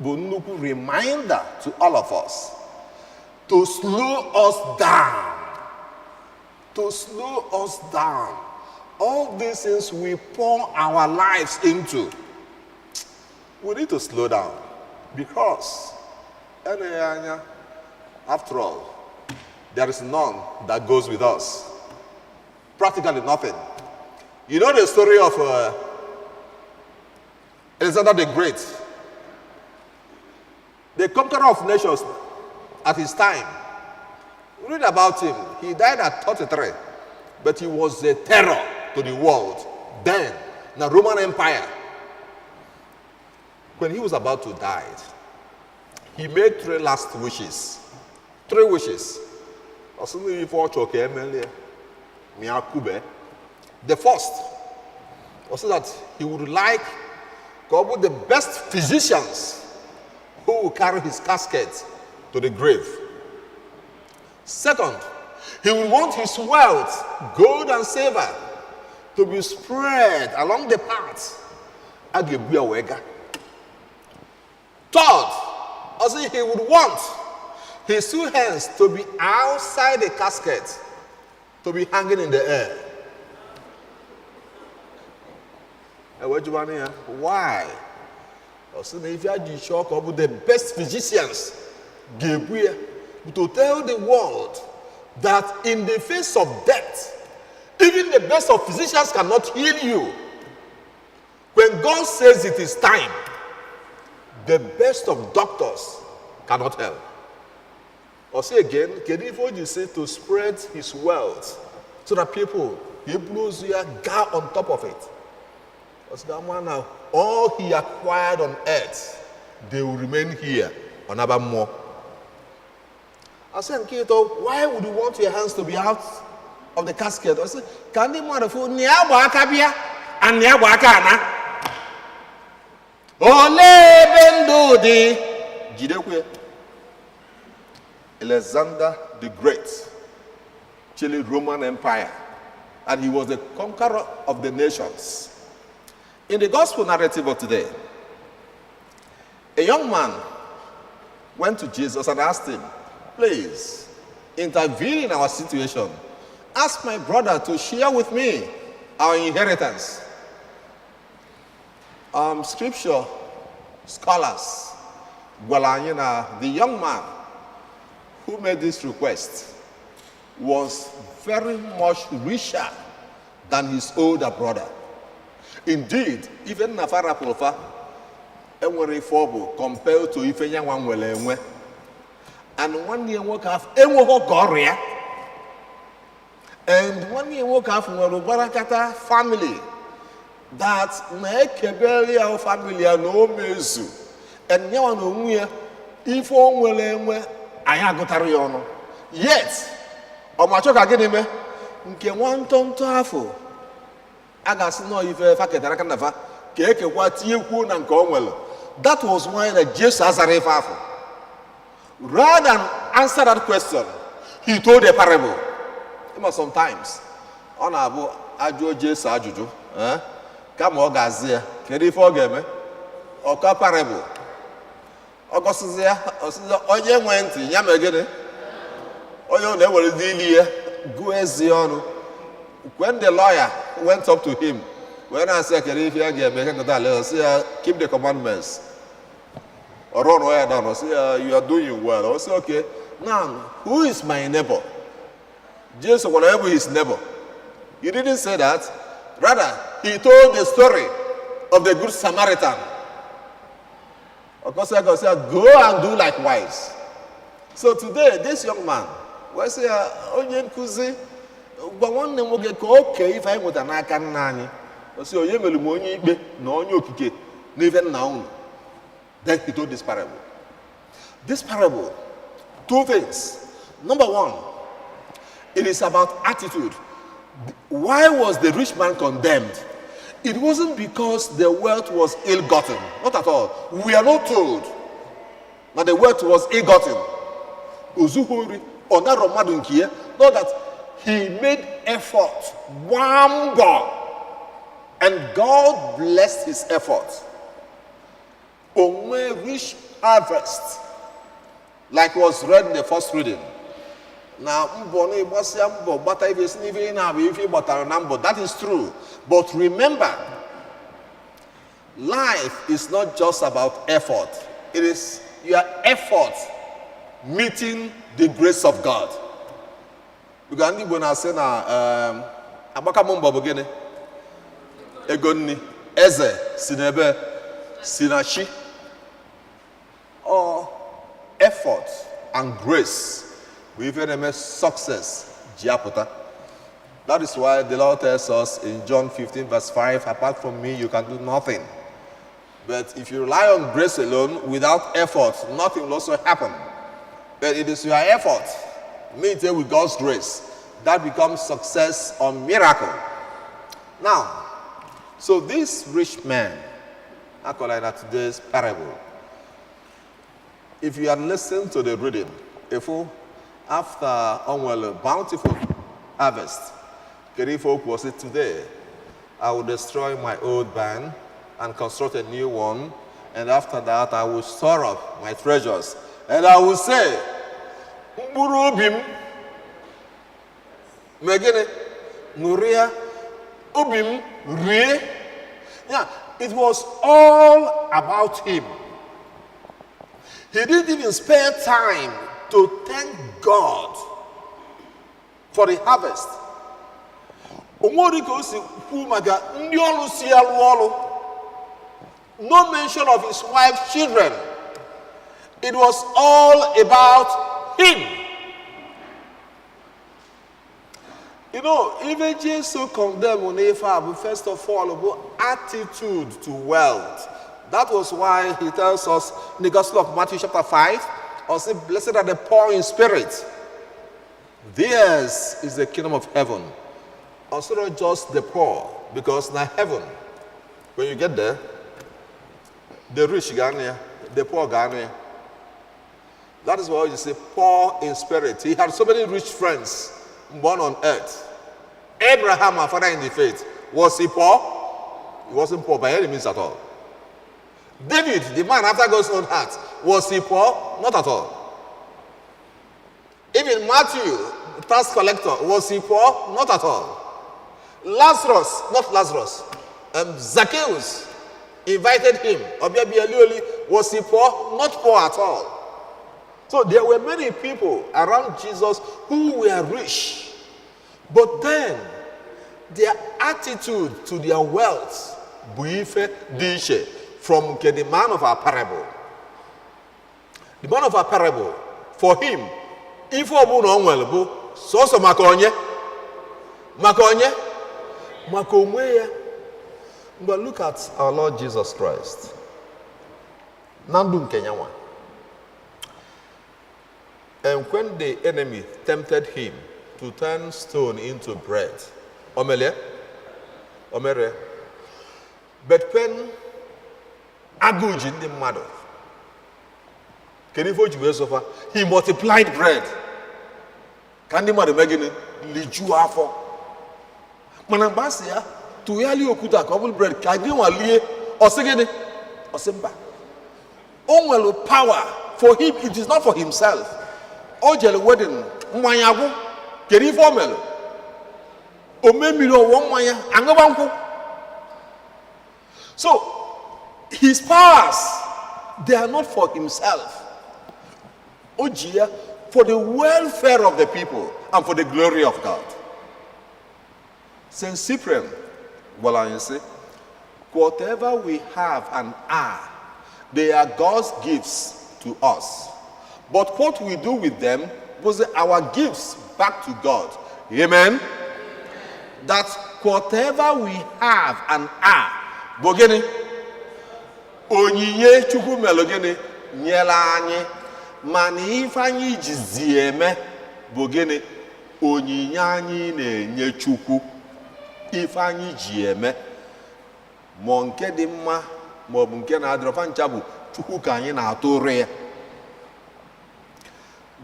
bụ nnukwu reminder to all of us to slow us down, to slow us down. All these things we pour our lives into, we need to slow down, because eleghị anya, after all, there is none that goes with us. Practically nothing. You know the story of Alexander the Great, the conqueror of nations at his time. Read about him. He died at 33, but he was a terror to the world then, the Roman Empire. When he was about to die, he made three last wishes. Three wishes. Ọ sị na ife ọ chọrọ ka emelie ma ya kube. The first was that he would like ka ọ bụrụ na Ka ọ bụ the best physicians who will carry his casket to the grave. Second, he will want his wealth, gold and silver, to be spread along the path a ga-ebu ya wee gaa. Third, also he would want his two hands to be outside the casket, to be hanging in the air. E wee jụbanụ ya, why? Ọ sị na ife a ji chọọ ka ọ bụ the best physicians ga-ebu ya bụ to tell the world that in the face of death, even the best of physicians cannot heal you. When God says it is time, the best of doctors cannot help. Or say again, kedu ife o ji say to spread his wealth so that people ga-eburu ozu ya gaa on top of it? Ọ sị na na all he acquired on earth, they will remain here ọ naba mmụọ. Asị nke ịtọ, why would you want your hands to be out of the casket? Ọ sị ka ndị mmadụ fụ na ya gba aka bịa and na ya gba aka ana. Olee ebe ndụ dị? Jidekwe ya. Alexander the Great chịrị Roman Empire, and he was the conqueror of the nations. In the gospel narrative of today, a young man went to Jesus and asked him, "Please intervene in our situation. Ask my brother to share with me our inheritance." Scripture scholars gwara anyị na the young man who made this request was very much richer than his older brother. Indeed, even na fa rapụrụ fa enwere ife ọ bụ compared to ife ya nwa nwere enwe. And nwanne ya nwoke afọ enweghị ka ọrịa. And nwanne ya nwoke afọ nwere ụbarakata family that na-ekebere ya family ya na o mezu. And nyanwa na onwe ya ife o nwere enwe anyị agụtara ya ọnụ. Yet, ọ ma chọ ka gịnị mee? Nke nwa ntọntọ afọ a ga-asị nọọ ife fa ketara aka na fa ka ekekwa tinyekwuo na nke o nwere. That was why na Jesu azara ife afọ. Rather than answer that question, he told a parable. Ịma sometimes ọ na-abụ ajụọ Jesu ajụjụ, eh, kama ọ ga-azị ya, kedu ife ọ ga-eme? Ọkọ parable. Ọ gọsịzi ya, ọsịzi onye nwe ntị ya mee gịnị? Onye ọ na-ewerezi ili ya gụọ ezi ọnụ. When the lawyer went up to him, wee na-asị ya kedu ife ya ga-eme kekọta ala, ọ sị ya, "Keep the commandments." Ọ rụọ ya down, ọ sị ya, "You are doing well." Ọ sị, "Okay, now who is my neighbor?" Jesu gwara ya bụ his neighbor. He didn't say that. Rather, he told the story of the Good Samaritan. Of course, God said, "Go and do likewise." So today, this young man wee sị ya, "Onye nkụzi, gwa nwanne m nwoke ka o kee ife anyị nweta n'aka nna anyị." Ọ sị, "Onye mere m onye ikpe na onye okike n'ife nna unu?" Then he told this parable. This parable, two things. Number one, it is about attitude. Why was the rich man condemned? It wasn't because the wealth was ill-gotten. Not at all. We are not told that the wealth was ill-gotten. Ozughị ori, ọ narọ mmadụ nke ya. Not that he made effort, gbaa mbọ, and God blessed his effort. O nwee rich harvest, like was read in the first reading. Na mbọ na ịgbasịa mbọ gbata ife si n'ife ị na-abụ ife ị gbatara na mbọ, that is true, but remember, life is not just about effort. It is your effort meeting the grace of God, because ndị Igbo na-asị na agbaka m mbọ bụ gịnị ego nni eze si n'ebe si na chi. Ọ effort and grace bụ ife na-eme success ji apụta. That is why the Lord tells us in John 15 verse 5, "Apart from me, you can do nothing." But if you rely on grace alone without effort, nothing will also happen. But it is your effort meet with God's grace that becomes success or miracle. Now, so this rich man, a Akọla na today's parable. If you had listened to the reading, if after o nwere bountiful harvest, kedu ife o kwuo? Sị, "Today I will destroy my old barn and construct a new one, and after that I will store up my treasures, and I will say, mkpụrụ obi m, mee gịnị? Ṅụrịa, obi m rie." Yeah, it was all about him. He didn't even spare time to thank God for the harvest. O nwere ka o si kwu maka ndị ọrụ si alụ ọrụ. No mention of his wife's children. It was all about him. Even Jesu condemn n'ife a bụ, first of all, bụ attitude to wealth. That was why he tells us in the Gospel of Matthew chapter 5, or say, "Blessed are the poor in spirit. Theirs is the kingdom of heaven." Also not just the poor, because now heaven, when you get there, the rich ga there, the poor ga there. That is why you say poor in spirit. He had so many rich friends born on earth. Abraham, our father in the faith, was he poor? He wasn't poor by any means at all. David, the man after God's own heart, was he poor? Not at all. Even Matthew, the tax collector, was he poor? Not at all. Lazarus, not Lazarus, Zacchaeus invited him. Obiabialioli, was he poor? Not poor at all. So there were many people around Jesus who were rich. But then, their attitude to their wealth bụ ife dị iche from nke the man of our parable. The man of our parable, for him, ife ọbụla o nwere bụ sọsọ maka onye? Maka onye? Maka onwe ya. But look at our Lord Jesus Christ. Na ndụ nke ya nwa. And when the enemy tempted him to turn stone into bread, o melie? O mere. But when agụụ ji ndị mmadụ, kedu ife o ji wee sọfa? He multiplied bread. Ka ndị mmadụ mee gịnị? Lijuo afọ. Mana mgbe a sị ya, tụgharịa okwute a ka ọ bụrụ bread ka gị nwa lie, ọ sị gịnị? Ọ sị mba. O nwere power for him, it is not for himself. O jere wedding, mmanya agwụ, kedu ife o mere? O mee mmiri ọwụọ mmanya, aṅụba nkwụ. So his powers, they are not for himself. O ji ya for the welfare of the people and for the glory of God. St. Cyprian gwara anyị sị, "Whatever we have and are, they are God's gifts to us. But what we do with them was our gifts back to God." Amen. That whatever we have and are, bụ gịnị? Onyinye Chukwu melụ gịnị? Nyere anyị. Mana ife anyị jizi eme bụ gịnị? Onyinye anyị na-enye Chukwu. Ife anyị ji eme, ma nke dị mma ma ọ bụ nke na-adịrọ fa ncha bụ Chukwu ka anyị na-atụrụ ya.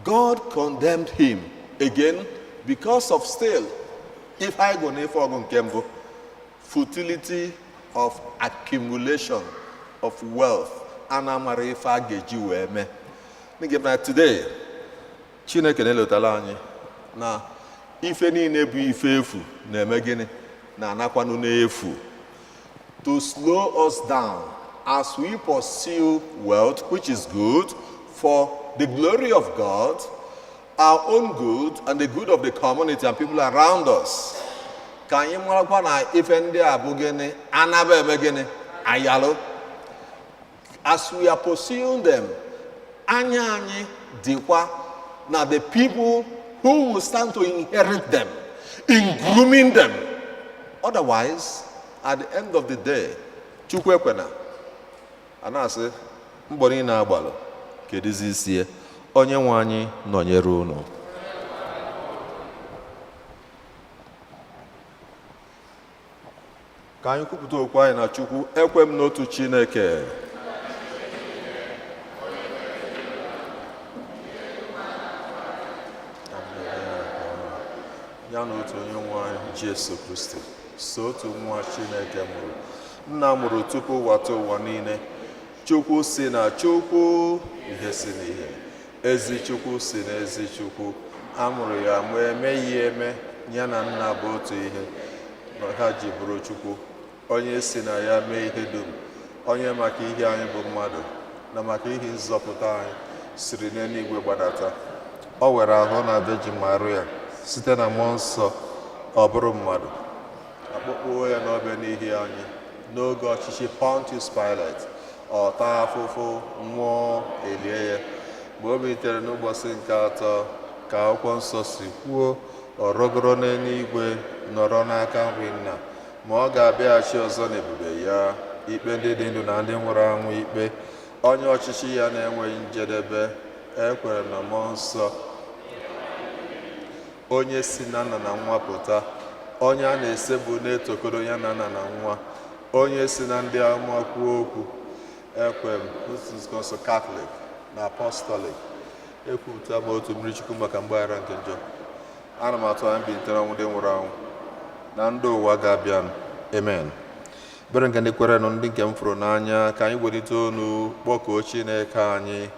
God condemned him again because of still ife anyị gụ n'ife ọgụ nke mbụ, futility of accumulation of wealth a na-amara ife a ga-eji wee mee. N'ihi na today, Chineke na-elotara anyị na ife niile bụ ife efu na-eme gịnị? Na-anakwanụ n'efu. To slow us down as we pursue wealth, which is good for the glory of God, our own good, and the good of the community and people around us. Ka anyị marakwa na ife ndị a bụ gịnị? Anaba eme gịnị? Ayalụ. As we are pursuing them, anya anyị dịkwa na the people who will stand to inherit them, in grooming them. Otherwise, at the end of the day, Chukwu ekwena, a na-asị mbọ niile agbalụ, kedụzi isi ya? Onye nwe anyị nọnyere unu. Ka Ka anyị kwupụta okwu anyị na Chukwu. Ekwe m n'otu Chineke, ya na otu onye nwe anyị Jesu Kristi, so otu nwa Chineke mụrụ, nna mụrụ tupu ụwa tụ ụwa niile, Chukwu si na Chukwu, ihe si n'ihe, ezi Chukwu si na ezi Chukwu, a mụrụ ya ma emeghị eme, ya na nna bụ otu ihe, na ha ji bụrụ Chukwu, onye si na ya mee ihe dum, onye maka ihe anyị bụ mmadụ na maka ihe nzọpụta anyị siri n'eluigwe gbadata. O were ahụ na Virgin Maria site na mmụọ nsọ ọ bụrụ mmadụ, akpọkpọwo ya n'obe n'ihi anyị n'oge ọchịchị Pontius Pilate, ọ taa afụfụ, nwụọ, elie ya. Mgbe o bilitere n'ụbọchị nke atọ, ka akwụkwọ nsọ si kwuo, ọ rọgoro n'eluigwe, nọrọ n'aka nri nna, ma ọ ga-abịaghachi ọzọ n'ebube ya, ikpe ndị dị ndụ na ndị nwụrụ anwụ ikpe, onye ọchịchị ya na-enweghị njedebe. Ekwere na mmụọ nsọ, onye si na nna na nwa pụta, onye a na-esegbu na-etokọrọ ya na nna na nwa, onye si na ndị amụma kwuo okwu. Ekwe m otu nzukọ nsọ Katọlik na Apọstọlik. Ekwupụta m otu mmiri Chukwu maka mgbaghara nke njọ. Ana m atụ anya mbilitere ọnwụ ndị nwụrụ anwụ na ndị ụwa ga-abịanụ. Amen. Ebere nke ndị kwerenụ, ndị nke m fụrụ n'anya, ka anyị welite olu kpọkuo Chineke anyị,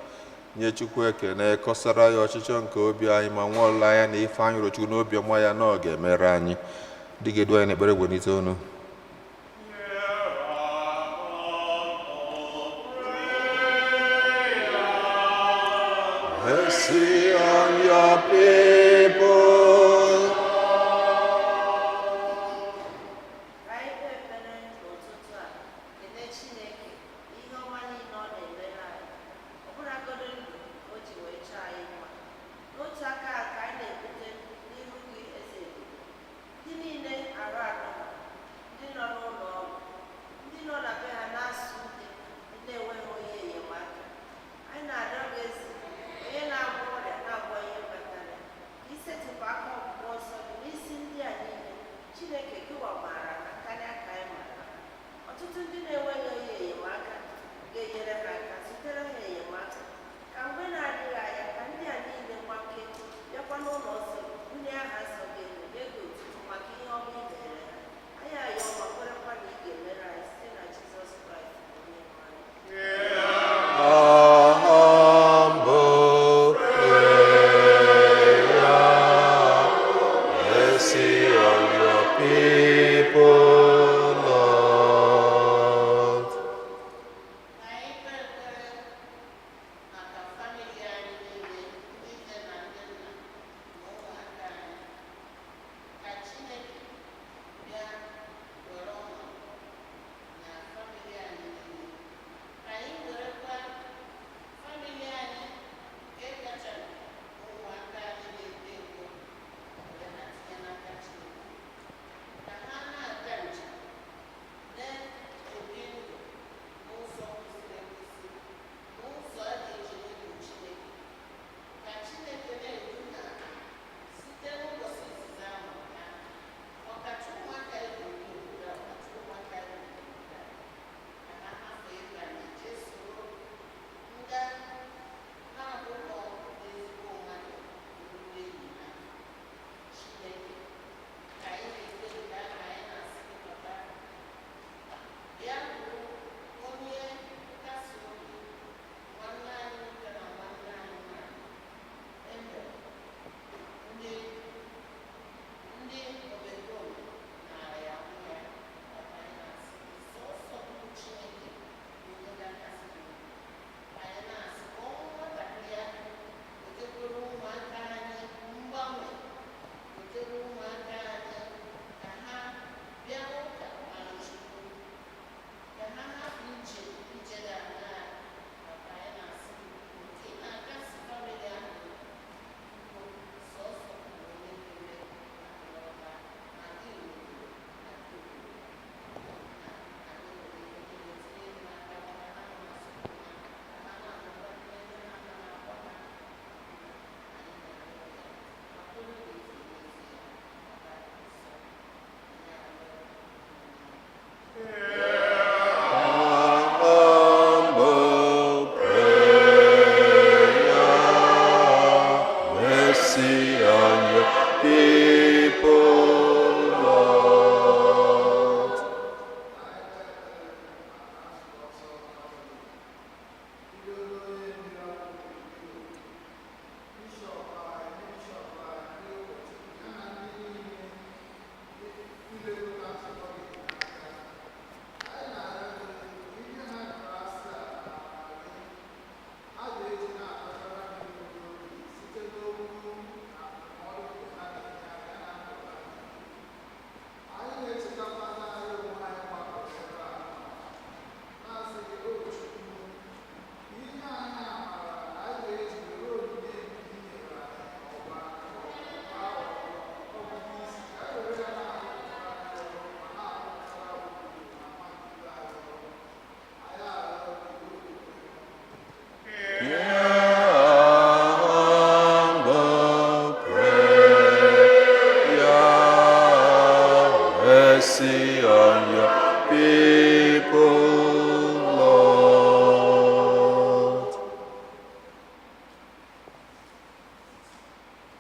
nye Chukwu ekene, kọsara ya ọchịchọ nke obi anyị, ma nwee olileanya na ife anyị rịọ Chukwu n'obi ọma ya na ọ ga-emere anyị. Ndị ga-edu anyị n'ekpere, welite olu. Mercy on your people. Ka anyị kpee ekpere n'ụtụtụ a, kelee Chineke ihe ọma niile ọ na-emere anyị, ọbụlagodi ndụ o ji wee chọọ anyị mma. N'otu aka a ka anyị na-ebute n'ihu gị, eze ebube, ndị niile arụ anụghị, ndị nọ n'ụlọ ọgwụ, ndị nọ na be ha na-asụ ude, ndị na-enweghị onye enyemaka. Anyị na-arịọ gị, eze, onye na-agwọ ọrịa na-agwọ ihe kpatara ya.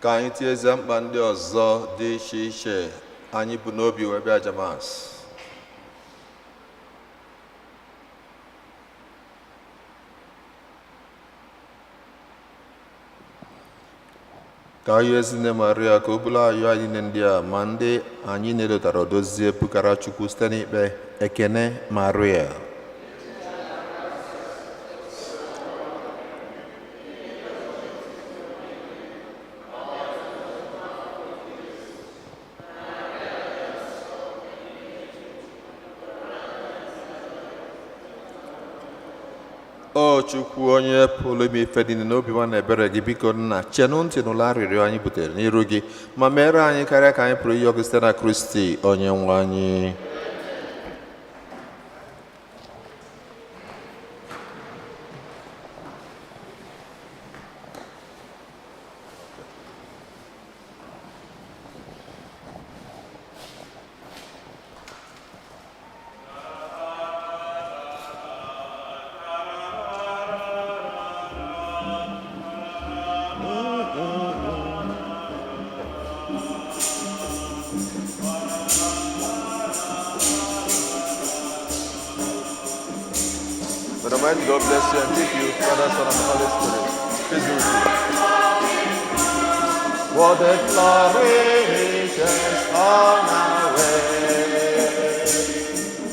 Ka anyị tinyezie mkpa ndị ọzọ dị iche iche anyị bụ n'obi wee bịa aja Mass. Ka anyị Ezinne Maria ka o bulu ayọ anyị niile ndị a ma ndị anyị na-elotara dozie pụkara Chukwu site n'ikpe ekene Maria. O Chukwu onye pụrụ ime ife dị n'obi nwa na ebere gị, biko nna, chenụ ntị n'ụlọ arịrịọ anyị butere n'iru gị ma mere anyị karịa ka anyị pụrụ ịyọ gị site na Kristi onye nwe anyị. May the Almighty God bless you and keep you, Father, Son, and Holy Spirit. Peace be with you. What a glory is on our way.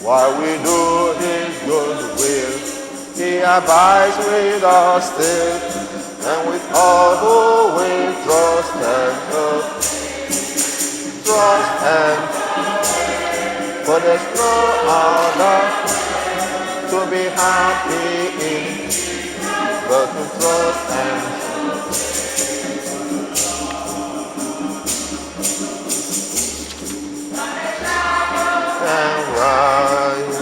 While we do His good will, He abides with us still, and with all who we trust and hope. Trust and for there's no other to be happy in, but to trust and rise.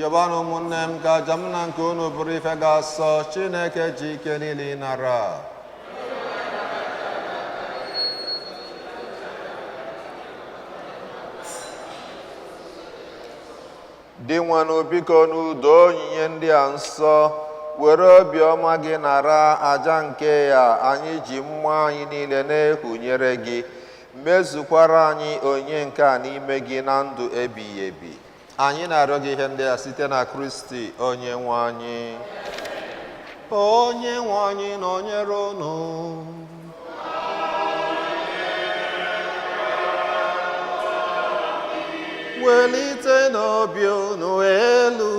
Yọbanụ ụmụnne m ka aja m na nke unu bụrụ ife ga-asọ Chineke ji ike niile ịnara. Dị nwanụ, biko, n'udo onyinye ndị a nsọ, were obiọma gị nara aja nke ya anyị ji mmụọ anyị niile na-ehunyere gị, mezukwara anyị onye nke a n'ime gị na ndụ ebighị ebi. Anyị na-arịọ gị ihe ndị a site na Kristi onye nwe anyị. Onye nwe anyị nọnyere unu. Welite n'obi unu elu.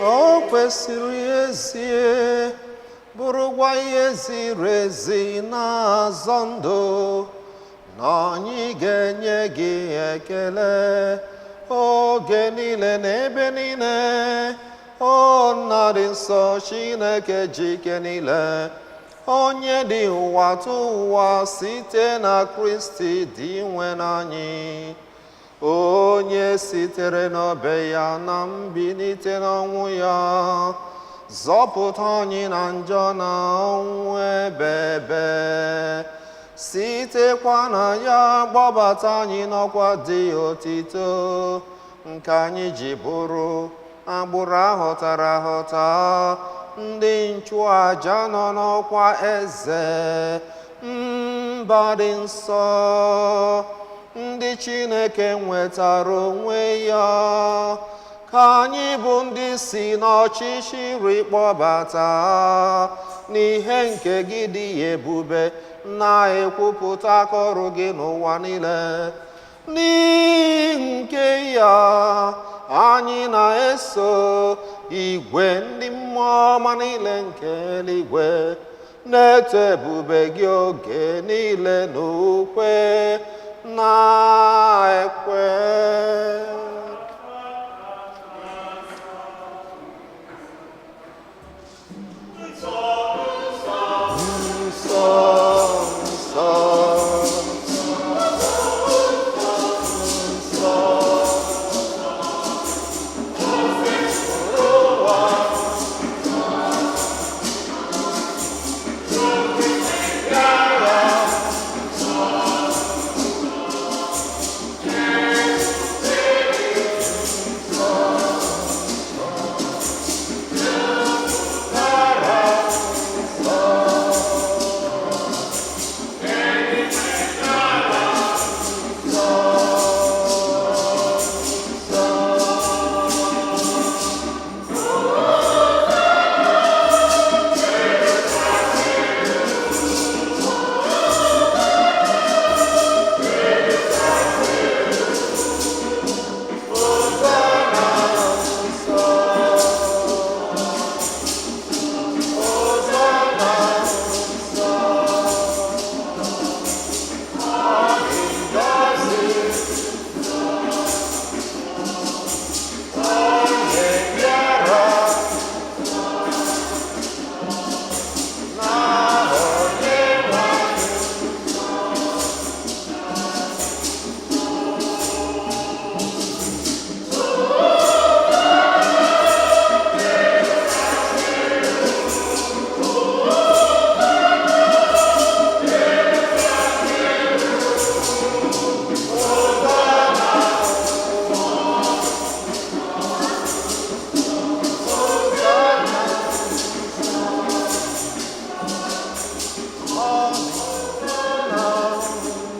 O kwesịrị ezie, bụrụkwa ihe ziri ezi na-azọ ndụ, na anyị ga-enye gị ekele oge niile na ebe niile, o Nna dị nsọ, Chineke ji ike niile, onye dị ụwa tụ ụwa, site na Kristi dị nwe n'anyị, onye sitere n'obe ya na mbilite n'ọnwụ ya zọpụta anyị na njọ na ọnwụ ebebe, sitekwa na ya gbabata anyị n'ọkwa dị otito nke anyị ji bụrụ agbụrụ ahọtara ahọta, ndị nchụaja nọ n'ọkwa eze, mba dị nsọ, ndị Chineke nwetara onwe ya, ka anyị bụ ndị si n'ọchịchịrị kpọbata n'ihe nke gị dị ebube, na-ekwupụta akọrụ gị n'ụwa niile. N'ihi nke ya anyị na-eso igwe ndị mmụọ ọma niile nke eluigwe na-eto ebube gị oge niile n'ukwe na-ekwe. Nsọ, nsọ, nsọ,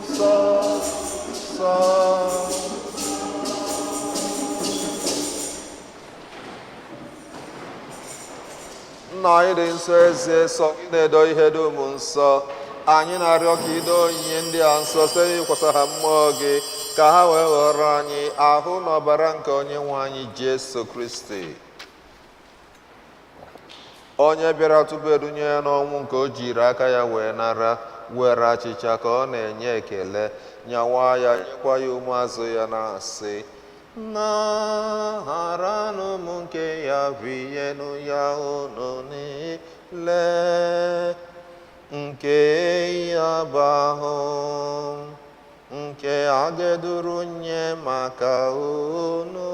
nsọ, nsọ. Nna anyị dị nsọ, eze sọ gị na-edo ihe dum nsọ. Anyị na-arịọ ka ido onyinye ndị a nsọ site n'ịkwasa ha mmụọ gị, ka ha wee ghọrọ anyị ahụ na ọbara nke onye nwe anyị Jesu Kristi, onye bịara tupu edunye ya n'ọnwụ nke o jiri aka ya wee nara, were achịcha ka ọ na-enye ekele, nyawa ya, nyekwa ya ụmụazụ ya, na-asị: "Naranụ m nke ya, rienụ ya unu niile. Nke ya bụ ahụ nke a ga-eduru nye maka unu."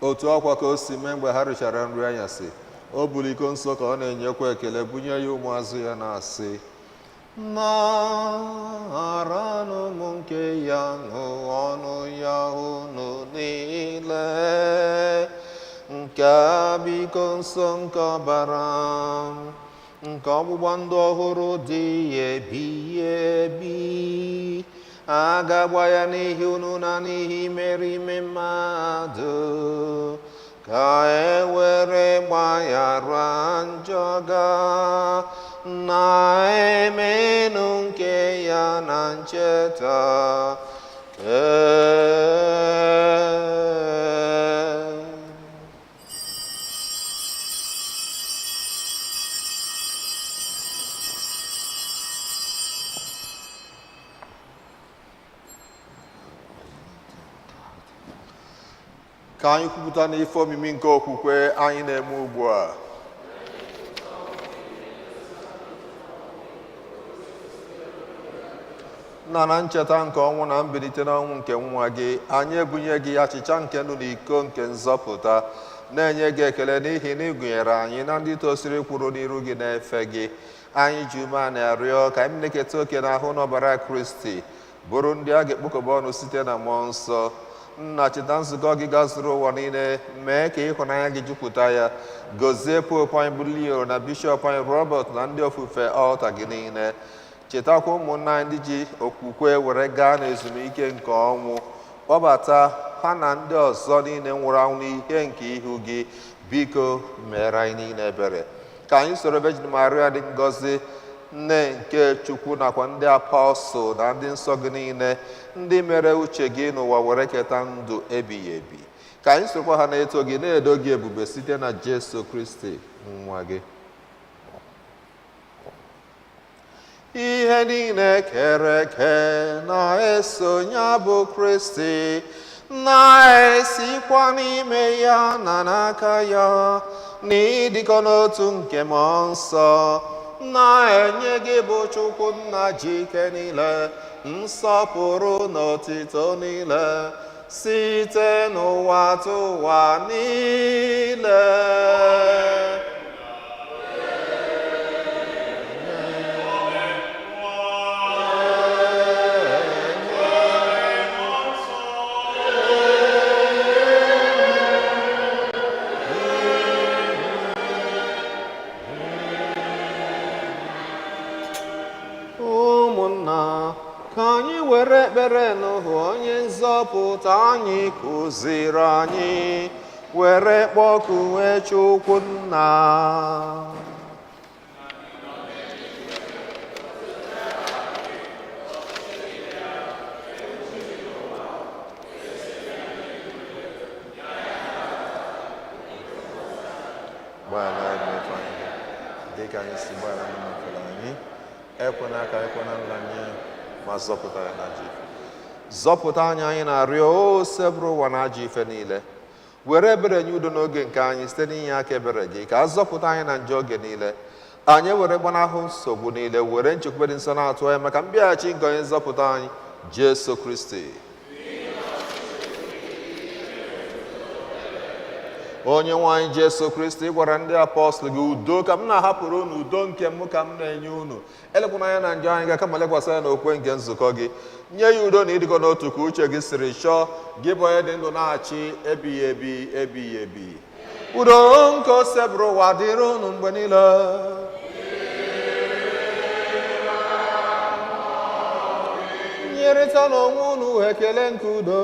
Otu akwa ka o si mee mgbe ha richara nri anyasị, o buru iko nsọ ka ọ na-enyekwa ekele, bunye ya ụmụazụ ya, na-asị: "Naranụ m nke ya, ṅụọnụ ya unu niile. Nke a bụ iko nsọ nke ọbara m, Nke ọgbụgba ndụ ọhụrụ dị ebighị ebi. A ga-agba ya n'ihi unu na n'ihi imerime mmadụ, ka e were gbaghara njọ ga na-emenụ nke ya na ncheta. Ka anyị kwupụta n'ife omimi nke okwukwe anyị na-eme ugbu a. Nna, na ncheta nke ọnwụ na mbilite n'ọnwụ nke nwa gị, anyị ebunye gị achịcha nke ndụ na iko nke nzọpụta, na-enye gị ekele n'ihi na ị gụnyere anyị na ndị tosiri kwuru n'iru gị na-efe gị. Anyị ji umeala arịọ ka anyị na-eketa oke n'ahụ n'ọbara Kristi, bụrụ ndị a ga-ekpokọba ọnụ site na mmụọ nsọ. Nna, cheta nzukọ gị gazuru ụwa niile, mee ka ịhụnanya gị jupụta ya. Gọzie Popu anyị bụ Leo na Bishọp anyị Robert na ndị ofufe ọlta gị niile. Chetakwa ụmụnna anyị ndị ji okwukwe were gaa n'ezumike nke ọnwụ, kpọbata ha na ndị ọzọ niile nwụrụ anwụ n'ihe nke ihu gị. Biko mere anyị niile ebere, ka anyị soro Virgin Maria dị ngọzi, nne nke Chukwu, nakwa ndị apọstụl na ndị nsọ gị niile, ndị mere uche gị n'ụwa were keta ndụ ebighị ebi. Ka anyị sorokwa ha na-eto gị, na-edo gị ebube site na Jesu Kristi nwa gị. Ihe niile kere eke na-eso ya bụ Kristi, na-esikwa n'ime ya na n'aka ya, n'ịdịkọ n'otu nke mmụọ nsọ, na-enye gị bụ Chukwu Nna ji ike niile nsọpụrụ na otito niile site n'ụwa tụwa niile. Ụmụnna, ka anyị were ekpere n'ụhụ onye nzọpụta anyị kụziri anyị were kpọkuwe Chukwu Nna. Gbaghara anyị mmefu anyị dịka anyị si gbaghara ndị mefere anyị, ekwena ka ekwena nna anyị, ma zọpụta ya na ajọ ife. Zọpụta anyị, anyị na-arịọ, o sebụrụ ụwa na ajọ ife niile. Were ebere nye udo n'oge nke anyị site n'inye aka ebere gị, ka a zọpụta anyị na njọ oge niile. Anyị were gbanahụ nsogbu niile, were nchekwube dị nsọ na-atụ anya maka mbịaghachi nke onye nzọpụta anyị, Jesu Kristi. Onye nwe anyị Jesu Kristi gwara ndị apọstụl gị, udo ka m na-ahapụrụ unu, udo nke m ka m na-enye unu. Elekwana anya na njọ anyị ga, kama lekwasị anya n'okwukwe nke nzukọ gị. Nye ya udo na ịdịkọ n'otu ka uche gị siri chọọ, gị bụ onye dị ndụ na-achị ebighị ebi ebighị ebi. Udo nke osebụrụ ụwa dịrị unu mgbe niile. Nyerịta n'onwe unu ekele nke udo.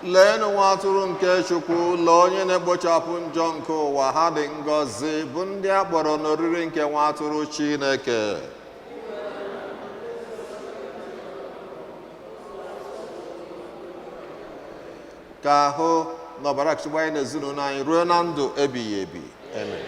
Leenụ nwa atụrụ nke Chukwu, lee onye na-ekpochapụ njọ nke ụwa. Ha dị ngọzi bụ ndị a kpọrọ n'oriri nke nwa atụrụ Chineke. Ka ahụ na ọbara Chukwu anyị na ezinụlọ anyị ruo na ndụ ebighị ebi. Amen.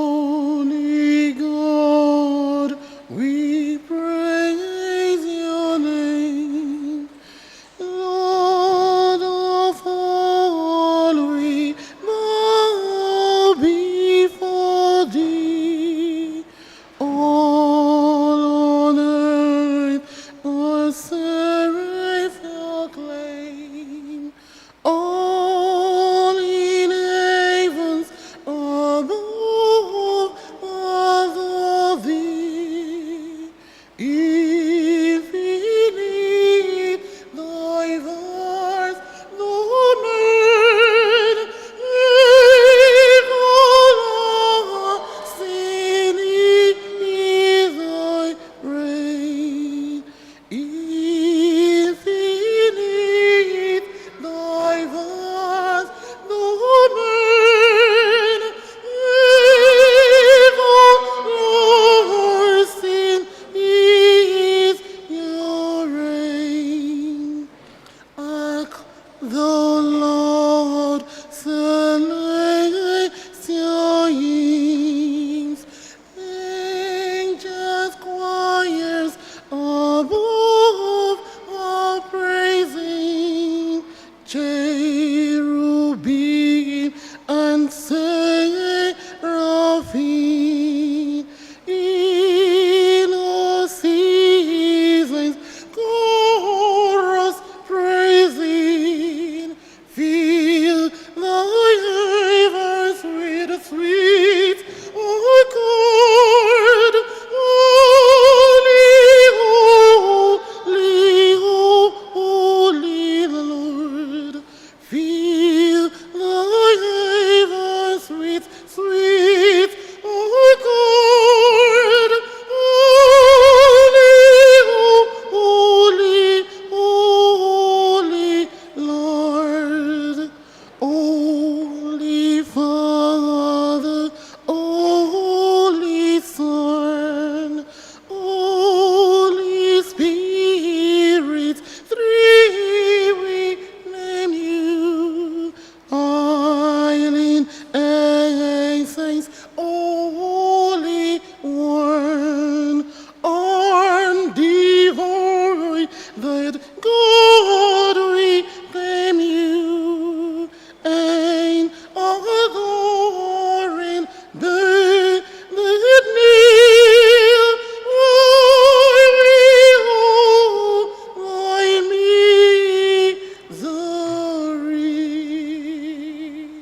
Holy God, we praise your name. Lord of all, we bow before thee. All on earth are seraph acclaim. All in heavens above adore thee. Infinite diverse domain, everlasting is thy reign. Infinite diverse domain, everlasting is your reign. Hark the Lord celestial hymns, angels choirs above are praising, cherubim and seraphim, in all seasons chorus praising, fill the heavens with sweet accord. Holy, holy, holy Lord, fill the heavens with sweet accord. Holy, holy, holy Lord. Holy Father, Holy Son, Holy Spirit, three we name you. Island and saints, Holy One, undivided God, we claim you, and adoring the kneel, why misery.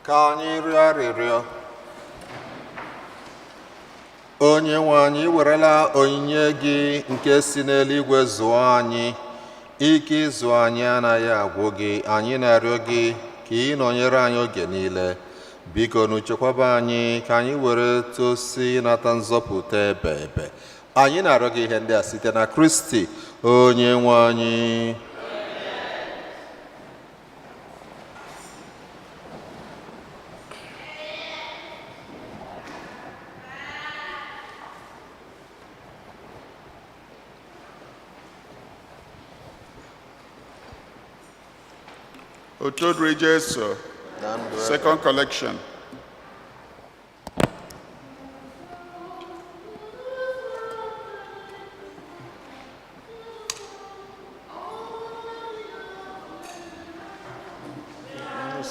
Ka anyị rịọ arịrịọ. Onye nwe anyị, werela onyinye gị nke si n'eluigwe zụọ anyị. Ike ịzụ anyị anaghị agwụ gị. Anyị na-arịọ gị ka ị nọnyere anyị oge niile. Biko nu chekwaba anyị ka anyị were tosi nata nzọpụta ebe ebe. Anyị na-arịọ gị ihe ndị a site na Kristi onye nwe anyị. Otito dịrị Jesu. Na ndụ Second collection.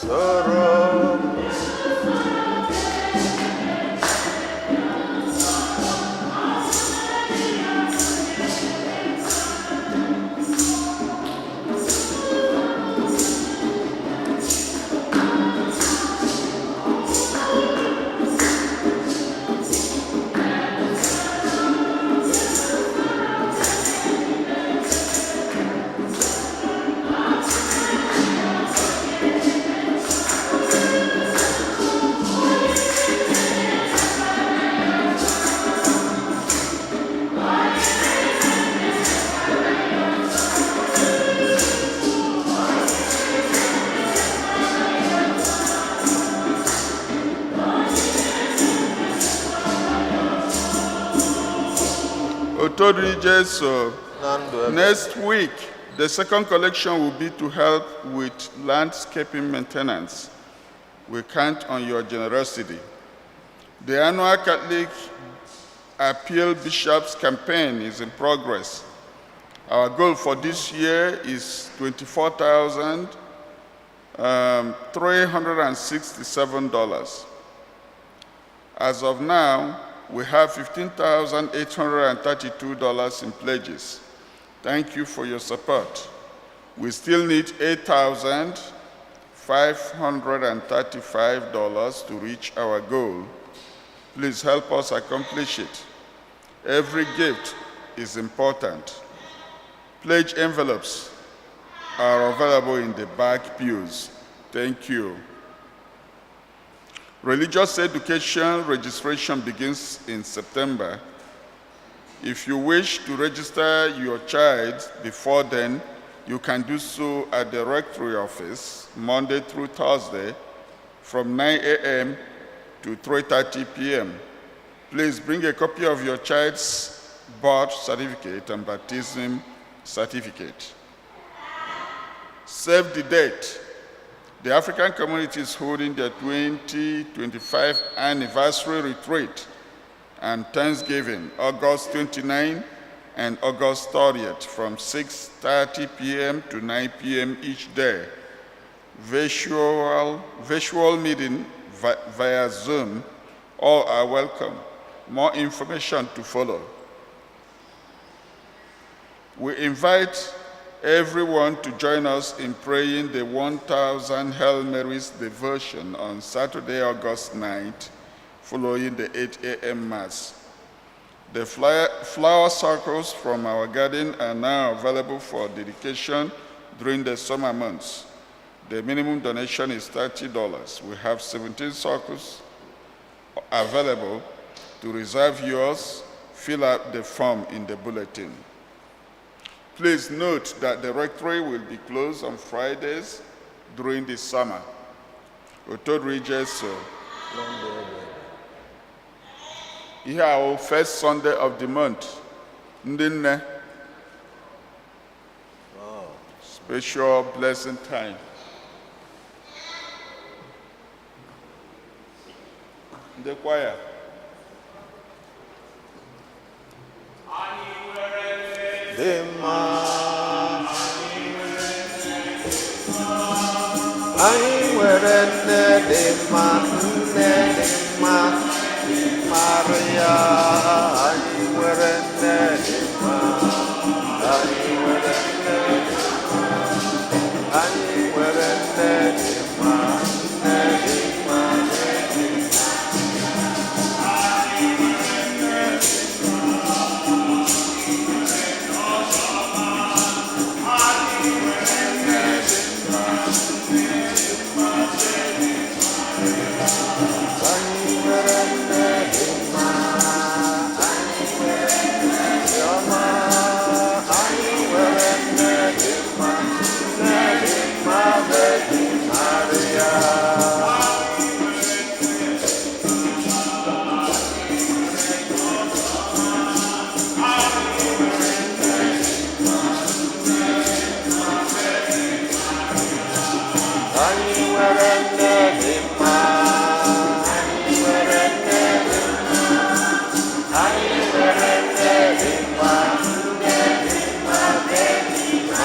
Soro. Otito dịrị Jesu. Na ndụ ebe. Next week, the second collection will be to help with landscaping maintenance. We count on your generosity. The annual Catholic Appeal Bishops campaign is in progress. Our goal for this year is $24,367. As of now, we have $15,832 in pledges. Thank you for your support. We still need $8,535 to reach our goal. Please help us accomplish it. Every gift is important. Pledge envelopes are available in the back pews. Thank you. Religious education registration begins in September. If you wish to register your child before then, you can do so at the rectory office Monday through Thursday from 9 a.m. to 3:30 p.m. Please bring a copy of your child's birth certificate and baptism certificate. Save the date. The African community is holding their 2025 anniversary retreat and Thanksgiving, August 29 and August 30th from 6:30 p.m. to 9 p.m. each day. Virtual meeting via Zoom. All are welcome. More information to follow. We invite everyone to join us in praying the 1000 Hail Marys devotion on Saturday, August 9th, following the 8 a.m. Mass. The flower circles from our garden are now available for dedication during the summer months. The minimum donation is $30. We have 17 circles available. To reserve yours, fill out the form in the bulletin. Please note that the rectory will be closed on Fridays during the summer. Otito dịrị Jesu. Ihe a wụ first Sunday of the month. Ndị nne. Special blessing time. Ndị kwaya. Dị mma. Anyị nwere nne dị mma, nne dị mma, Maria. Anyị nwere nne dị mma, anyị nwere nne dị mma, anyị nwere nne dị mma, nne dị mma.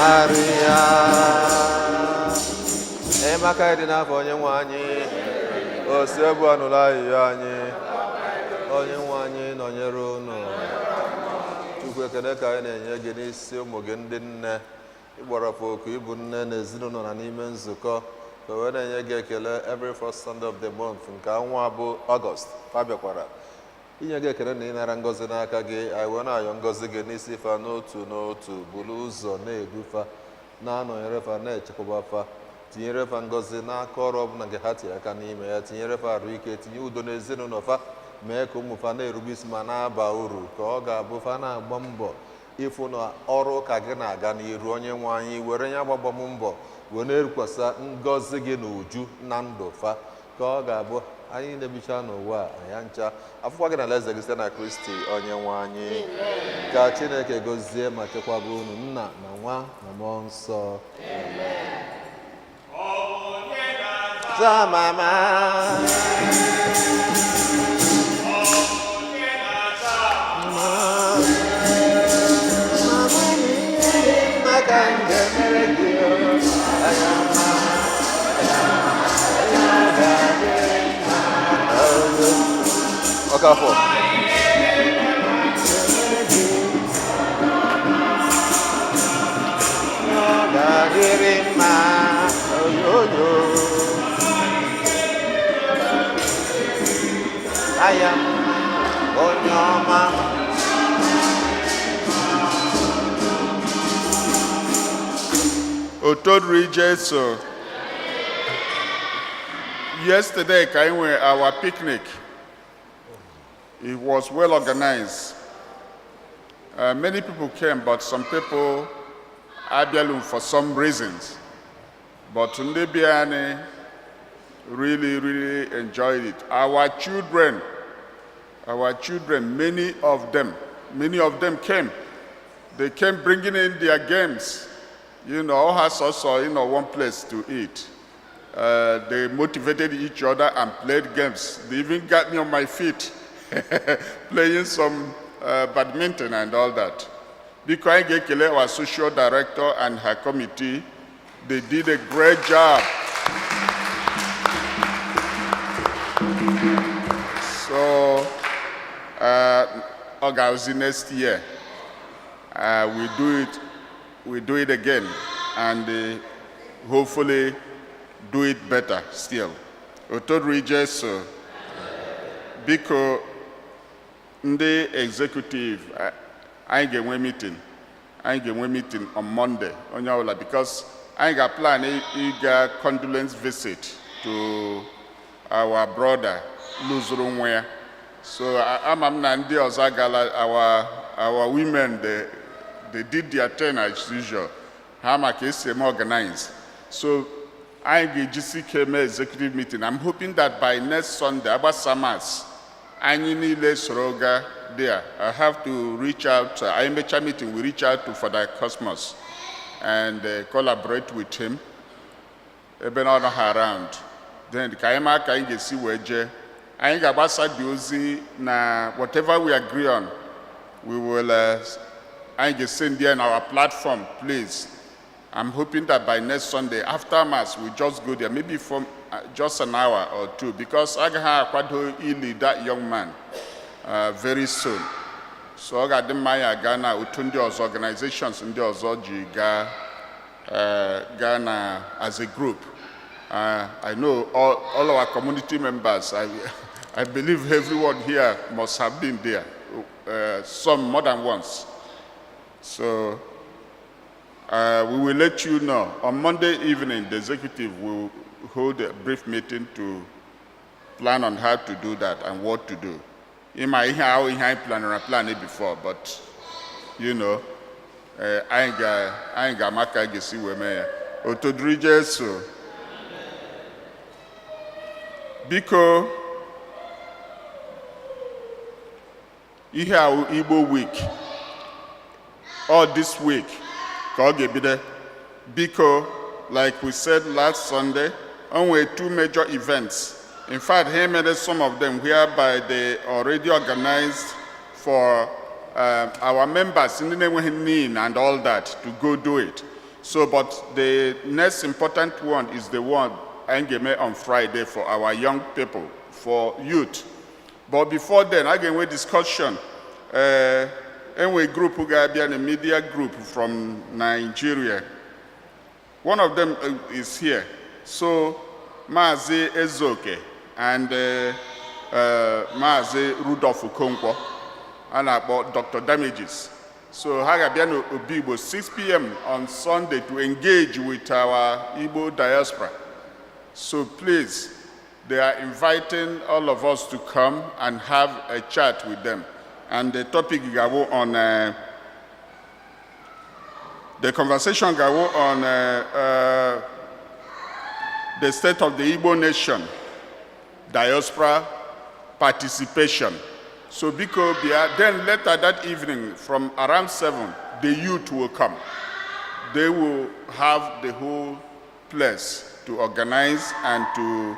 Maria. Enyemaka dị n'afọ onye nwe anyị. Osebụrụwa nụrụ ayịyọ anyị. Onye nwe anyị nọnyere unu. Chukwu, ekele ka anyị na-enye gị n'isi ụmụ gị ndị nne ịgbọrọpụ oku ịbụ nne na ezinụlọ na n'ime nzukọ, ka wee na-enye gị ekele every first Sunday of the month nke ọnwa bụ Ọgọst. Fa bịakwara inye gị ekele na ịnara ngọzi n'aka gị. Anyị wee na-ayọ ngọzi gị n'isi fa n'otu n'otu. Buru ụzọ na-edufa, na-anọnyere fa, na-echekwaba fa, tinyere fa ngọzi n'aka ọrụ ọbụla nke ha tinye aka n'ime ya, tinyere fa arụ ike, tinye udo n'ezinụlọ fa, mee ka ụmụ fa na-erube isi ma na-aba uru, ka ọ ga-abụ fa na-agba mbọ ịfụ na ọrụ ụka gị na-aga n'iru. Onye nwe anyị, were ya gbagba m mbọ wee na-erukwasa ngọzi gị n'uju na ndụ fa, ka ọ ga-abụ anyị na-ebicha n'ụwa a anya ncha afụkwa gị na alaeze gị site na Kristi onye nwe anyị. Ka Chineke gọzie ma chekwaba unu, Nna na Nwa na Mmụọ Nsọ. Za mama. Maka njem mere gị o, anya mma, anya ga-adịrị mma. Ọkafọ. Ọ ga-adịrị mma, oyoyo. Aya onye ọma. Otodri Jesu. Yesterday, ka anyị nwere our picnic. It was well organized. Many people came, but some people abịalụ for some reasons. But ndị bịa anyị really, really enjoyed it. Our children, many of them came. They came bringing in their games. All has also, one place to eat. They motivated each other and played games. They even got me on my feet, playing some badminton and all that. Biko, anyị ga-ekele our social director and her committee. They did a great job. So, ọ ga-awụzi next year. We do it again, and hopefully do it better still. Otodri Jesu. Biko, ndị executive, anyị ga-enwe meeting. Anyị ga-enwe meeting on Monday, onye ọbụla, because anyị ga-plan ịga condolence visit to our brother lụzuru nwa ya. So ama m na ndị ọzọ agala. Our women, they did their turn as usual. Ha ma ka esi eme organize. So anyị ga-ejisi ike mee executive meeting. I'm hoping that by next Sunday, agbasa Mass, anyị niile soro ga there. I have to reach out, anyị mechaa meeting, we reach out to Father Cosmos and collaborate with him. Ebe na ọ nọghị around. Then ka anyị maa ka anyị ga-esi wee jee. Anyị ga-agbasa dị ozi na whatever we agree on, we will anyị ga-send there on our platform, please. I'm hoping that by next Sunday, after Mass, we just go there, maybe for just an hour or two, because agaghị akwado ili that young man very soon. So ọ ga-adị mma anyị aga na otu ndị ọzọ, organizations ndị ọzọ ji gaa gaa na as a group. I know all our community members, I believe everyone here must have been there, some more than once. So we will let you know. On Monday evening, the executive will hold a brief meeting to plan on how to do that and what to do. Ịma ihe ahụ ihe anyị planara plan it before, but anyị ga-ama ka anyị ga-esi wee mee ya. Otodiri Jesu. Biko, ihe a wụ Igbo Week. All this week ka ọ ga-ebido. Biko, like we said last Sunday, o nwere two major events. In fact, he made some of them whereby they already organized for our members ndị na-enweghị need and all that to go do it. So, but the next important one is the one anyị ga-eme on Friday for our young people, for youth. But before then, a ga-enwe discussion. Enwe group ga-abịa na media group from Nigeria. One of them is here. So, Maazị Ezeoke and Maazị Rudolph Okonkwo, a na-akpọ Dr. Damages. So ha ga-abịa n'Obigbo 6 p.m. on Sunday to engage with our Igbo diaspora. So please, they are inviting all of us to come and have a chat with them. And the topic ga-awụ on the conversation ga-awụ on the state of the Igbo nation, diaspora participation. So biko bịa. Then later that evening, from around 7, the youth will come. They will have the whole place to organize and to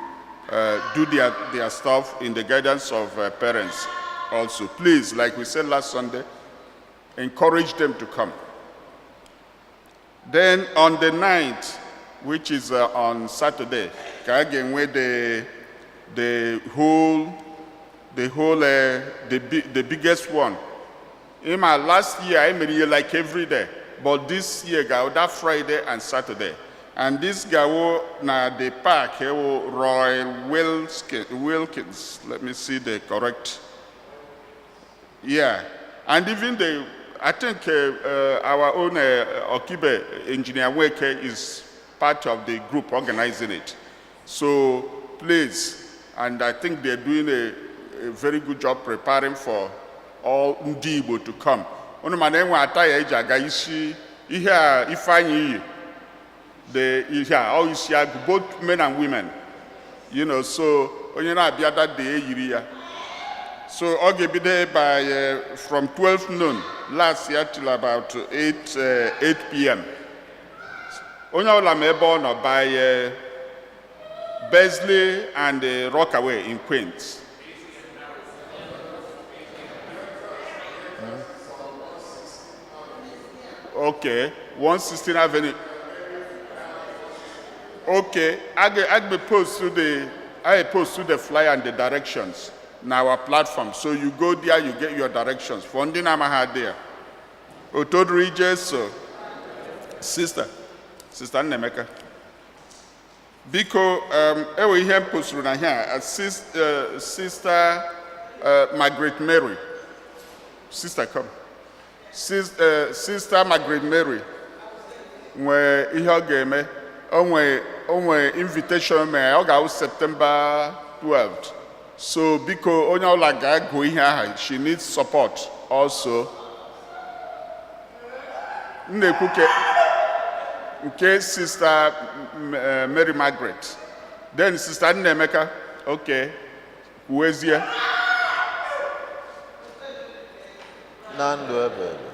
do their stuff in the guidance of parents also. Please, like we said last Sunday, encourage them to come. Then on the 9th, which is on Saturday, ka a ga-enwe the whole, the biggest one. In my last year, I made it like every day, but this year, ga that Friday and Saturday. And this ga na the park, Roy Wilkins. Let me see the correct. Yeah, and even the, I think our own Okibe engineer Weke is part of the group organizing it. So please, and I think they're doing a very good job preparing for all ndị Igbo to come. Unu ma na enwe attire eji aga isi ihe a Ifeanyi yi, the ihe a ọ isi agụ, both men and women. So onye na-abịa that day eyiri ya. So ọ ga-ebido by from 12 noon last year till about 8 p.m. Onye ọbụla ma ebe ọ nọ by Besley and Rockaway in Queens. Okay, 116 Avenue. Okay, I post to the flyer and the directions na our platform. So you go there, you get your directions. For ndị na-amaghị there. Otodiri Jesu. Sister, Sister Nnemeka. Biko, ewe ihe m posturu na here, Sister Margaret Mary. Sister, come. Sister Margaret Mary nwee ihe ọ ga-eme. O nwee invitation mee, ọ ga-awụ September 12th. So biko onye ọbụla ga-agụ ihe ahụ. She needs support also. M na-ekwu nke Sister Mary Margaret. Then Sister Nnaemeka, okay, kwuezie. Na ndụ ebebe.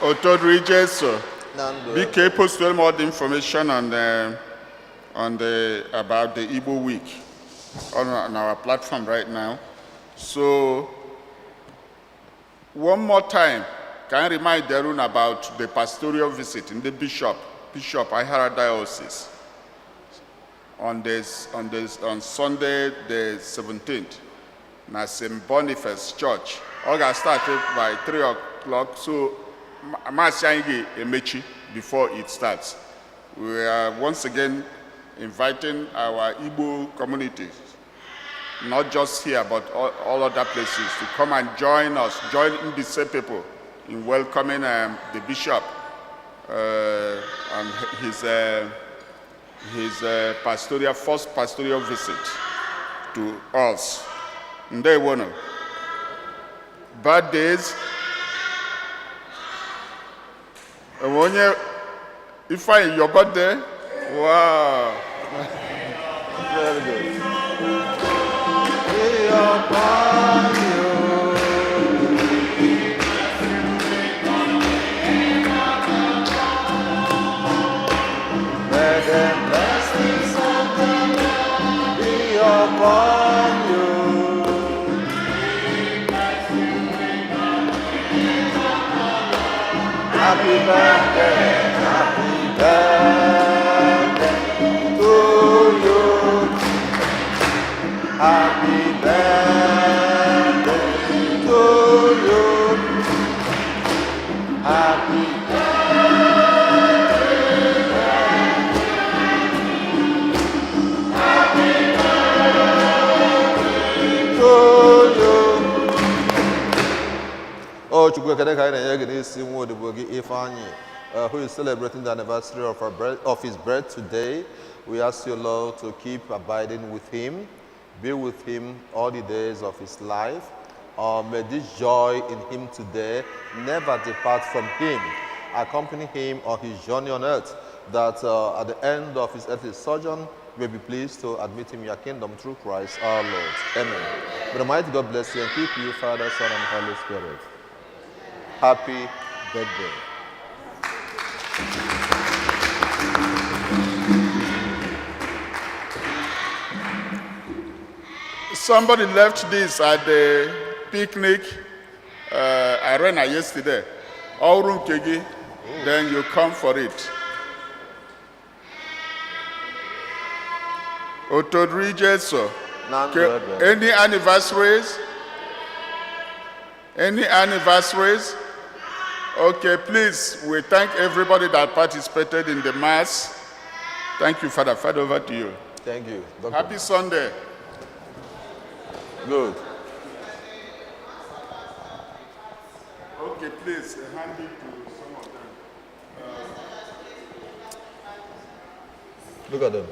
Otodri Jesu. Na ndụ BK posted more the information on the about the Igbo week on our platform right now. So one more time, can I remind Darun about the pastoral visit in the Bishop Ihara Diocese on Sunday the 17th, na St. Boniface Church. Ọ ga-start by 3 o'clock, so Maasị anyị ga-emechi before it starts. We are once again inviting our Igbo communities, not just here, but all other places, to come and join us, join Mbise people in welcoming the bishop and his first pastoral visit to us. Ndewono. Birthdays. Onye Ifeanyi, your birthday? Wow. Very good. Be upon you. May the blessings of the Lord be upon you. Happy birthday, happy birthday to you. Happy birthday to you. Happy. To you. Oh, Chukwu ekele ka anyị na-enye gị n'isi nwa odibo gị Ifeanyi, who is celebrating the anniversary of his birth today. We ask you, Lord, to keep abiding with him, be with him all the days of his life. May this joy in him today never depart from him. Accompany him on his journey on earth, that at the end of his earthly sojourn, you may be pleased to admit him in your kingdom through Christ our Lord. Amen. May the mighty God bless you and keep you, Father, Son, and Holy Spirit. Happy birthday. Somebody left this at the picnic arena yesterday. Ọrụ nke gị, then you come for it. Otodri Jesu. Na ndụ ebe. Any anniversaries? Any anniversaries? Okay, please, we thank everybody that participated in the mass. Thank you, Father. Father, over to you. Thank you. Doctor. Happy Sunday. Good. Okay, please, hand it to some of them. Look at them.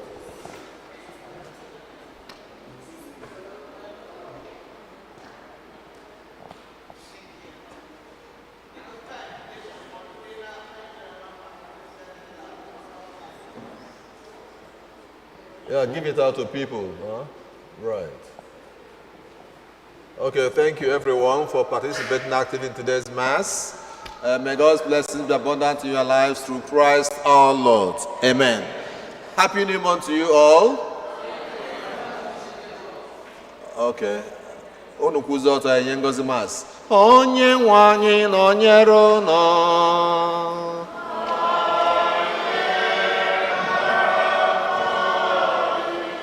Yeah, give it out to people. Huh? Right. Okay, thank you everyone for participating actively in today's Mass. May God's blessings be abundant in your lives through Christ our Lord. Amen. Happy New Month to you all. Okay. Unu kwuzie ọtọ enye ngozi Mass. Onye nwe anyị nọnyere unu.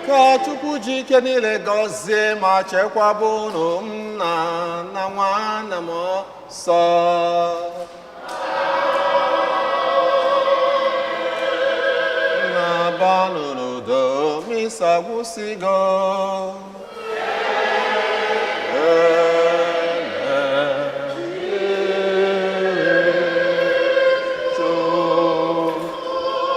Ka Chukwu ji ike niile gọzie ma chekwaba unu nna na nwa na mmụọ nsọ. Na-abanụ n'udo misa gwụsịgo. Amen. Chukwu. Amen.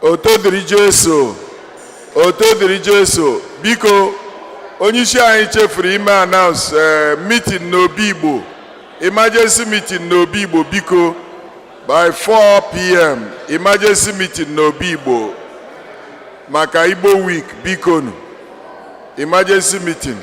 Oto dịrị Jesu. Oto dịrị Jesu. Biko, onye isi anyị chefuru ime announce meeting n'Obi Igbo. Emergency meeting n'Obi Igbo, biko, by 4 p.m. Emergency meeting n'Obi Igbo maka Igbo Week, biko nụ. Emergency meeting.